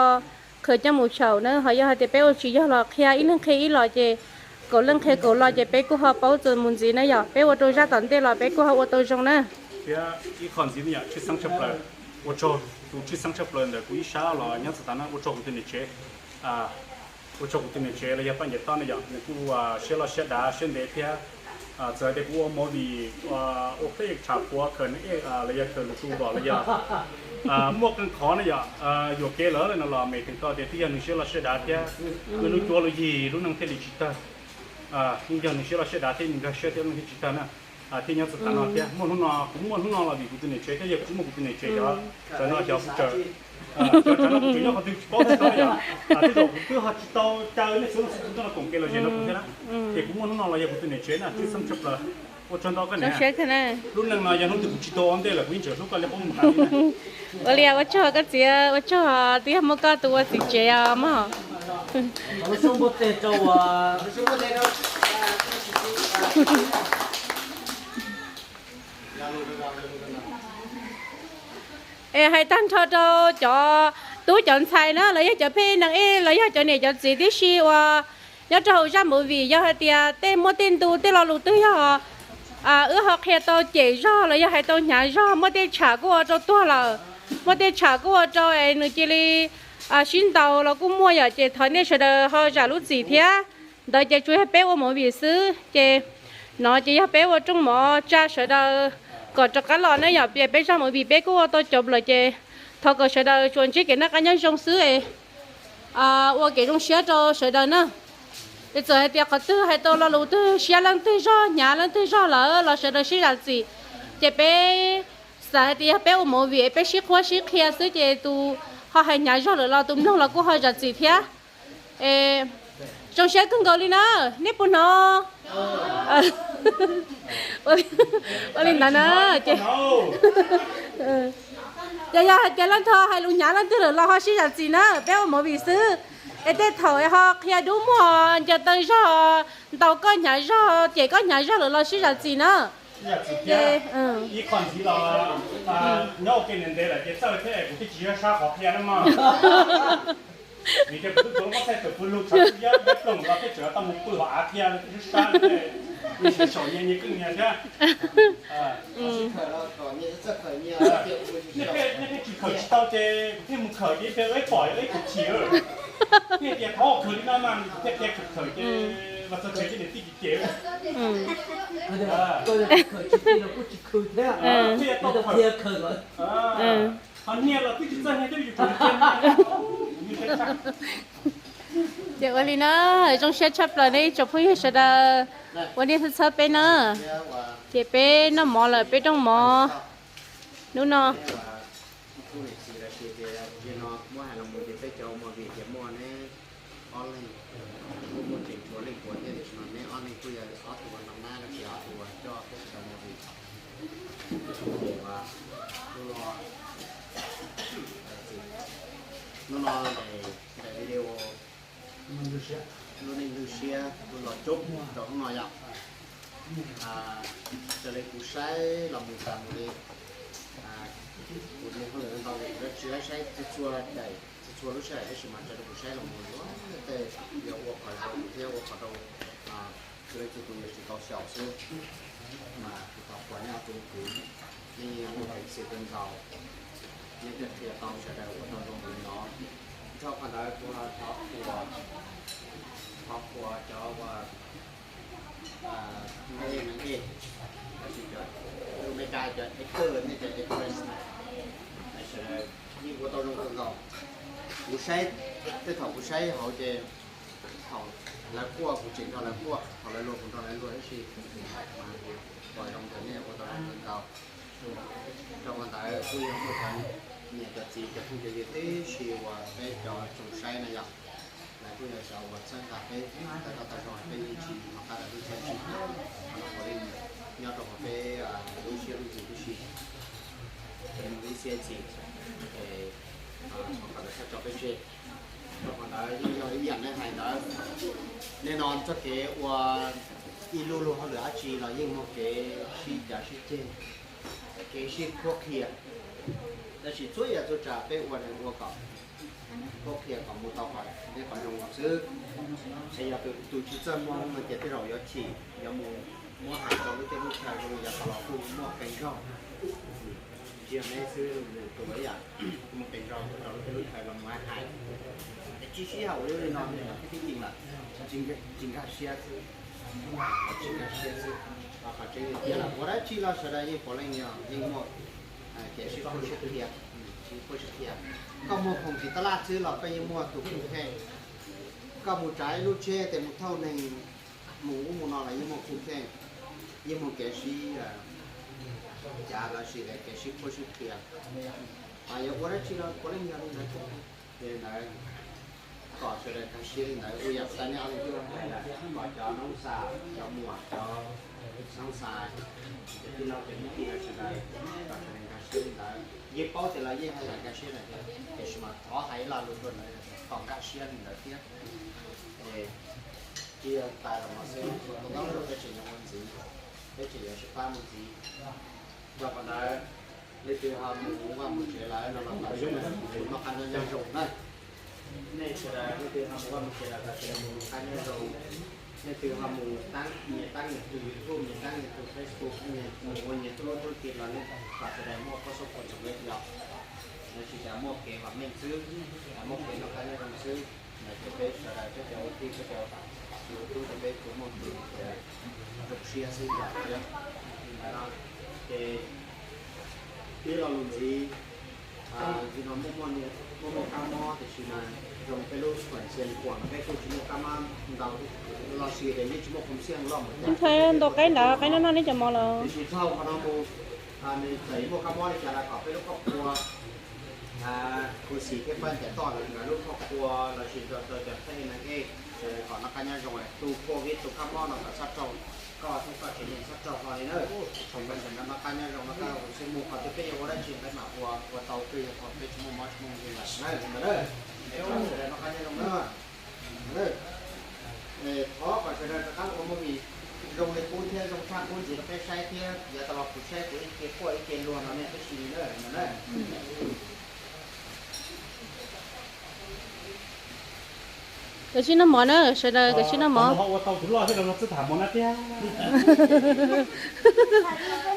qhwv coj mus xyaum na. Ho yog hais tias peb ua tsis yog los qhia ib leeg qhia ib los ces kaum leej qhia kaum los ces peb kuj ho paub txuas mus ntxiv na yom. Peb ua rau zaj tom ntej los peb kuj ho ua tau zoo na. Thiab ib qho ntxiv no yom, tshwj xeeb tshaj plaws, ua tsaug tus tshwj xeeb tshaj plaws ntawm kuv ib sab los nyob txog tav no, ua tsaug kuv tus niam tsev. Ua tsaug kuv tus niam tsev los yog Paj Nyiam Tob no yom, nws kuj siab loj siab dav siab ntev thiab. Txawm tias kuv ua movie, ua peb tsham puav khaws nws ej los yog khaws lus tu los los yog muaj qee qhov na yom, yuam kev lawm no los mem theem tau tias twb yog nws siab loj siab dav thiab, nws lub cuab lub yig lub neej thiaj li tsis tawg. Yeej yog nws siab loj siab dav thiab nws nkag siab thiab lub neej thiaj tsis tawg na. Thiaj nyob txog tav no thiab muaj hnub no, kuv muaj hnub no los vim kuv tus niam tsev thiab, yog kuv tsis muaj kuv tus niam tsev cov, cov no cov kuv tseem, cov no kuv tseem nyob qhov twg tsis paub tsis tau yom. Tej zaum kuv twb ho tsis tau caw nej txhua leej txhua tus tuaj no koom kev los zem rau kuv thiab na. Ces kuv muaj hnub no los yog kuv tus niam tsev na, tshwj xeeb tshaj plaws. Ua tsaug ntau koj niam. Lub neej no yog hnub twg kuv tsis tau ua ntej lawm kuv yeej tseem hlub koj li qub mus tas li na. Ua li ua tsaug koj txiv, ua tsaug twb yog muaj koj tus ua txiv tsev os mog. Es hais tag nrho rau cov tub cov ntxhais na los yog cov pheej neeg ej los yog cov niam cov txiv tib si uas nyob rau hauv zaj movie, yog hais tias tej muaj tej ntu tej lo lus twg yog wb ho qhia tau cem zog los yog hais tau hnyav zog, muaj tej tsham kuj ua rau tuag lawm, muaj tej tsham kuj ua rau es nws cia li sib ntaus los kuj muaj yom, ces thov nej sawv daws ho zam lub txim thiab. Ntawd ces tsuas yog peb ua movie xwb, ces no ces yog peb ua rooj mov tsa sawv daws kom rov qab los na yom, peb zaj movie peb kuj ua tau cov lawm ces thov kom sawv daws tsuas ntsib kev noj qab nyob zoo xwb es ua kev zoo siab rau sawv daws na. Es txawm hais tias qhov twg hais tau lo lus twg siab leej twg zog hnyav leej twg zog lawm los sawv daws sib zam txim. Ces peb xav hais tias yog peb ua movie es peb sib qhuab sib qhia xwb ces tus ho hais hnyav zog lawm los tus mloog los kuj ho zam txim thiab. Es zoo siab kawg nkaus li na, nej puas hnov? Ua li ntawd na, ces yog hais tias leej twg hais lus hnyav leej twg lawm los ho sib zam txim na, peb ua movie xwb. Es tej thaum ho qhia dub muag ncaws taw zog, ntaus koj hnyav zog, cem koj hnyav zog lawm los sib zam txim na. Ib qho ntxiv los nyob ua ke ntev ntev lawm ces txawj thiab kuv thiaj tsis yog sab qhov qhia na mog. Vim tias kuv twb tuav lub pob txha tawm pw lug tshav kub yab ploog los thiaj tseem tau mus pw hauv av qhia sab sab, nws saum nyias nyias keej nyias thiab. Nej pheej tsis khawm tsis tau ces kuv thiaj mus khawm ces peb pom ib khawm chim. Thiaj tias thov khawm li no mas kuv thiaj qhia khawm khawm ces los txog tsev ces niam tij tsis cem. Ho niag los twb tsis txawj niag thiab yus tseem qhia. Ces ua li na, zoo siab tshaj plaws nej ib tsoom phooj ywg sawv daws uas nej txhawb txhawb peb na. Ces peb noj mov lawm, peb rooj mov hnub no. Hnub no lub neej lub siab lub zog coob rau hnub no yom. Raws li kuv saib los mus tas mus li, kuv mus hauj lwm ntau, kuv tsis laib saib txhua txhua daim, txhua txhua lub sij hawm, tab sis mas raws li kuv saib los mus luag tej yuav ua qhov zoo thiab ua qhov rau txhua leej txhua tus yuav tsum tau xyaum xwb. Mas kuv thov qhuas nej ob tug kwv, nej muaj peev xwm kawg nkaus, nej thiaj qhia tau sawv daws ua tau zoo li no. Nrog qhov ntawd kuv ho thov qhuas, thov qhuas cov uas nqe nqe, tab sis cov Amelikas cov actor, nej cov actress na, sawv daws yeej ua tau zoo kawg nkaus. Kuv saib, tej thaum kuv saib hauv ces thaum lawv quaj kuv tseem nrog lawv quaj, thaum lawv luag kuv nrog lawv luag, tab sis pom zoo tias nej ua tau zoo kawg nkaus. Rau qhov ntawd kuj yog muaj cov niam cov txiv cov phooj cov ywg tib si uas peb cov tsoom saib na yom, lawv kuj yog cov uas txhawb nqa peb tag nrho tag zog, peb yeej tsis hnov qab tau lub txaj tsis qhov no puav leej nyob rau qhov peb lub siab lub ntsws tib si, peb mus ib xiab ib txhis, es txhob kom lawv tso peb tseg. Rau qhov ntawd yeej yog ib yam nej hais ntawd, nej no txoj kev ua ib lub luag hauj lwm dab tsi los yeej muaj kev sib cav sib ceg, kev sib qhuab qhia. Tab sis txhua yam txhua tsav peb ua nws ua kom qhuab qhia kom mus tau qhov deb qhov zoo los xwb. Es yog tus tsis txawj Hmoob no ces tej zaum yuav chim, yuv mus muab hais rau lub teb lub chaw zoo li yav tas los kuj muaj qee zaug. Tsis yog neb xwb, nws tus ib yam, muaj qee zaug rau lub teb lub chaw los mus hais hais. Es tsis sib haum li no, tib tib ncig lawm, tsis nkag siab xwb, tsis nkag siab xwb. Qhov tseeb tiag tiag los ua dab tsi los sawv daws yeej puav leej yog yeej muaj kev sib qhuab sib qhia, sib qhuab sib qhia. Koj muag khoom txiv tab laj xwb los koj yeej muaj tus khuj kheej. Koj mus tsav ib lub tsheb tes mus thauj neeg mus ub mus no los yeej muaj khuj kheej, yeej muaj kev sib cav los sis kev sib qhuab sib qhia. Ho yuav ua dab tsi los puav leej yog li ntawd. Yog li ntawd, kom sawv daws nkag siab li ntawd, ua yam tas nej ob leeg tuaj hais lawm, kom cov noob xas, cov muam, cov noob xas, cov tij laug cov niam tij sawv daws, kom sawv daws nkag siab li ntawd. Yeej paub tias lawv yeej hais tias nkag siab lawm thiab, tiam sis mas thov hais ib lo lus rau lawv kom nkag siab li ntawd thiab. Es tib yog tas los no xwb, thaum ntawd peb tseem yuav ua ntxiv, peb tseem yuav sib pab mus ntxiv. Rau qhov ntawd, leej twg ho mus vaj mus tsev lawm no los kom sawv daws mus noj qab nyob zoo na. Nej sawv daws leej twg ho mus vaj mus tsev lawm los sawv daws mus noj qab nyob zoo. Leej twg ho mus tab, nias tab nias tus YouTube, nias tab nias tus Facebook, nias mus ua nias tub tub ki los nej kom sawv daws muaj khuab xub khuav txoos li yom. Lawv tsis tas muaj kev vam meej xwb, muaj kev noj qab nyob zoo xwb. Ces peb sawv daws peb cov ua tij peb cov ua tub ces peb tsuas muaj kev zoo siab xwb yom. Ces tib lo lus ntxiv, ntxiv no muaj muaj kab mob tiam sis mas zoo peb lub khuam xias kuam no peb kuj tsis muaj kab mob ntau los sis yeej tsis muaj khoom xiaj loj mus cas. Ntau qaib ntawd, qaib noj noj neb cov mov los. Tiam sis txog qhov no mus, nws txawm yuav muaj kab mob li cas los kom peb lub khuam kuv xim thiab pab cov toj lawv lub khuam kuv los sis rau cov thej na ej, sawv daws kom noj qab nyob zoo, tus COVID tus kab mob no kom txhob raug koj thiab koj tsev neeg txhob raug hlo li na. Thaum peb sawv daws noj qab nyob zoo no koj ua siab mus qhov twg peb yuav ua dab tsi peb mam ua, ua tau twg yog thaum peb tsis muaj mob tsis muaj nkeeg lawm na. Sawv daws noj qab nyob zoo na. Thov kom sawv daws rov qab ua movie zoo li qub thiab zoo tshaj qub ntxiv rau peb saib thiab yav tas los kuv saib kuv ib ce quaj ib ce luag no nej peb sim li na. Kav tsij noj mov na, sawv daws kav tsij noj mov. Ua tau tus loj thiab los txawj tham mov na tiag.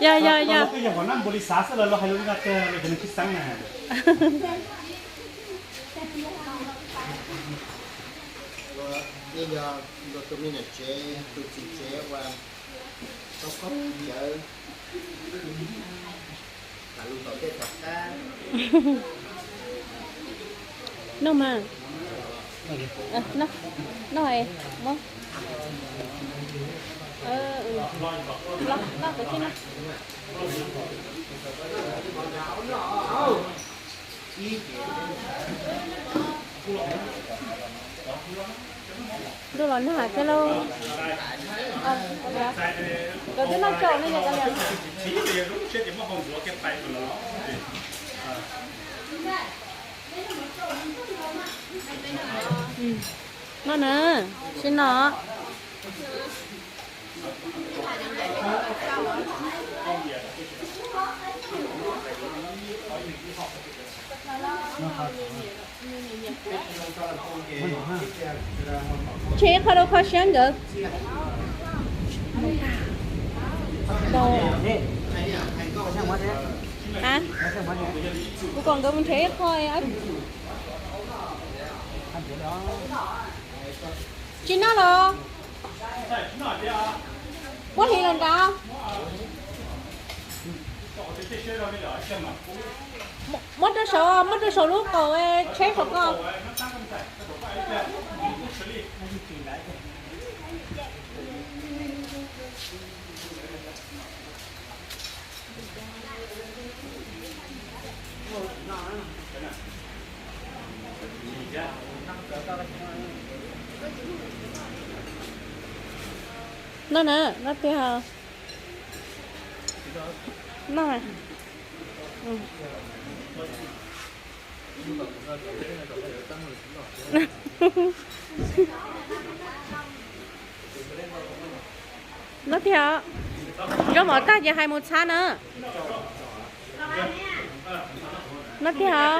Yog yog yog. Twb yog kom nab npua li xav xwb los los hais lus li no tiag los cov neeg tsis xeeb na. Yeej yog luag tus me niam tsev tus txiv tsev uas tau koj cawv tham lus tom ntej tom qab. Noj mas. Noj es muab. Los, los, kav tsij noj. Ntuj los nag thiab lauj. Nkawd twb noj tsaum ne yog kav liam. Noj na, sib noj. Tseg ib qho rau kho siab nkawd. Kuv kom nkawd mus nrhiav ib qho. Tsis noj los? Muab hliv los nrad. Muab rau saum, muab rau saum lub kaum tsheb saum ko. Noj na, noj tiag. Noj. Noj tiag. Zaub mov tag ces hais mus txhab na. Noj tiag.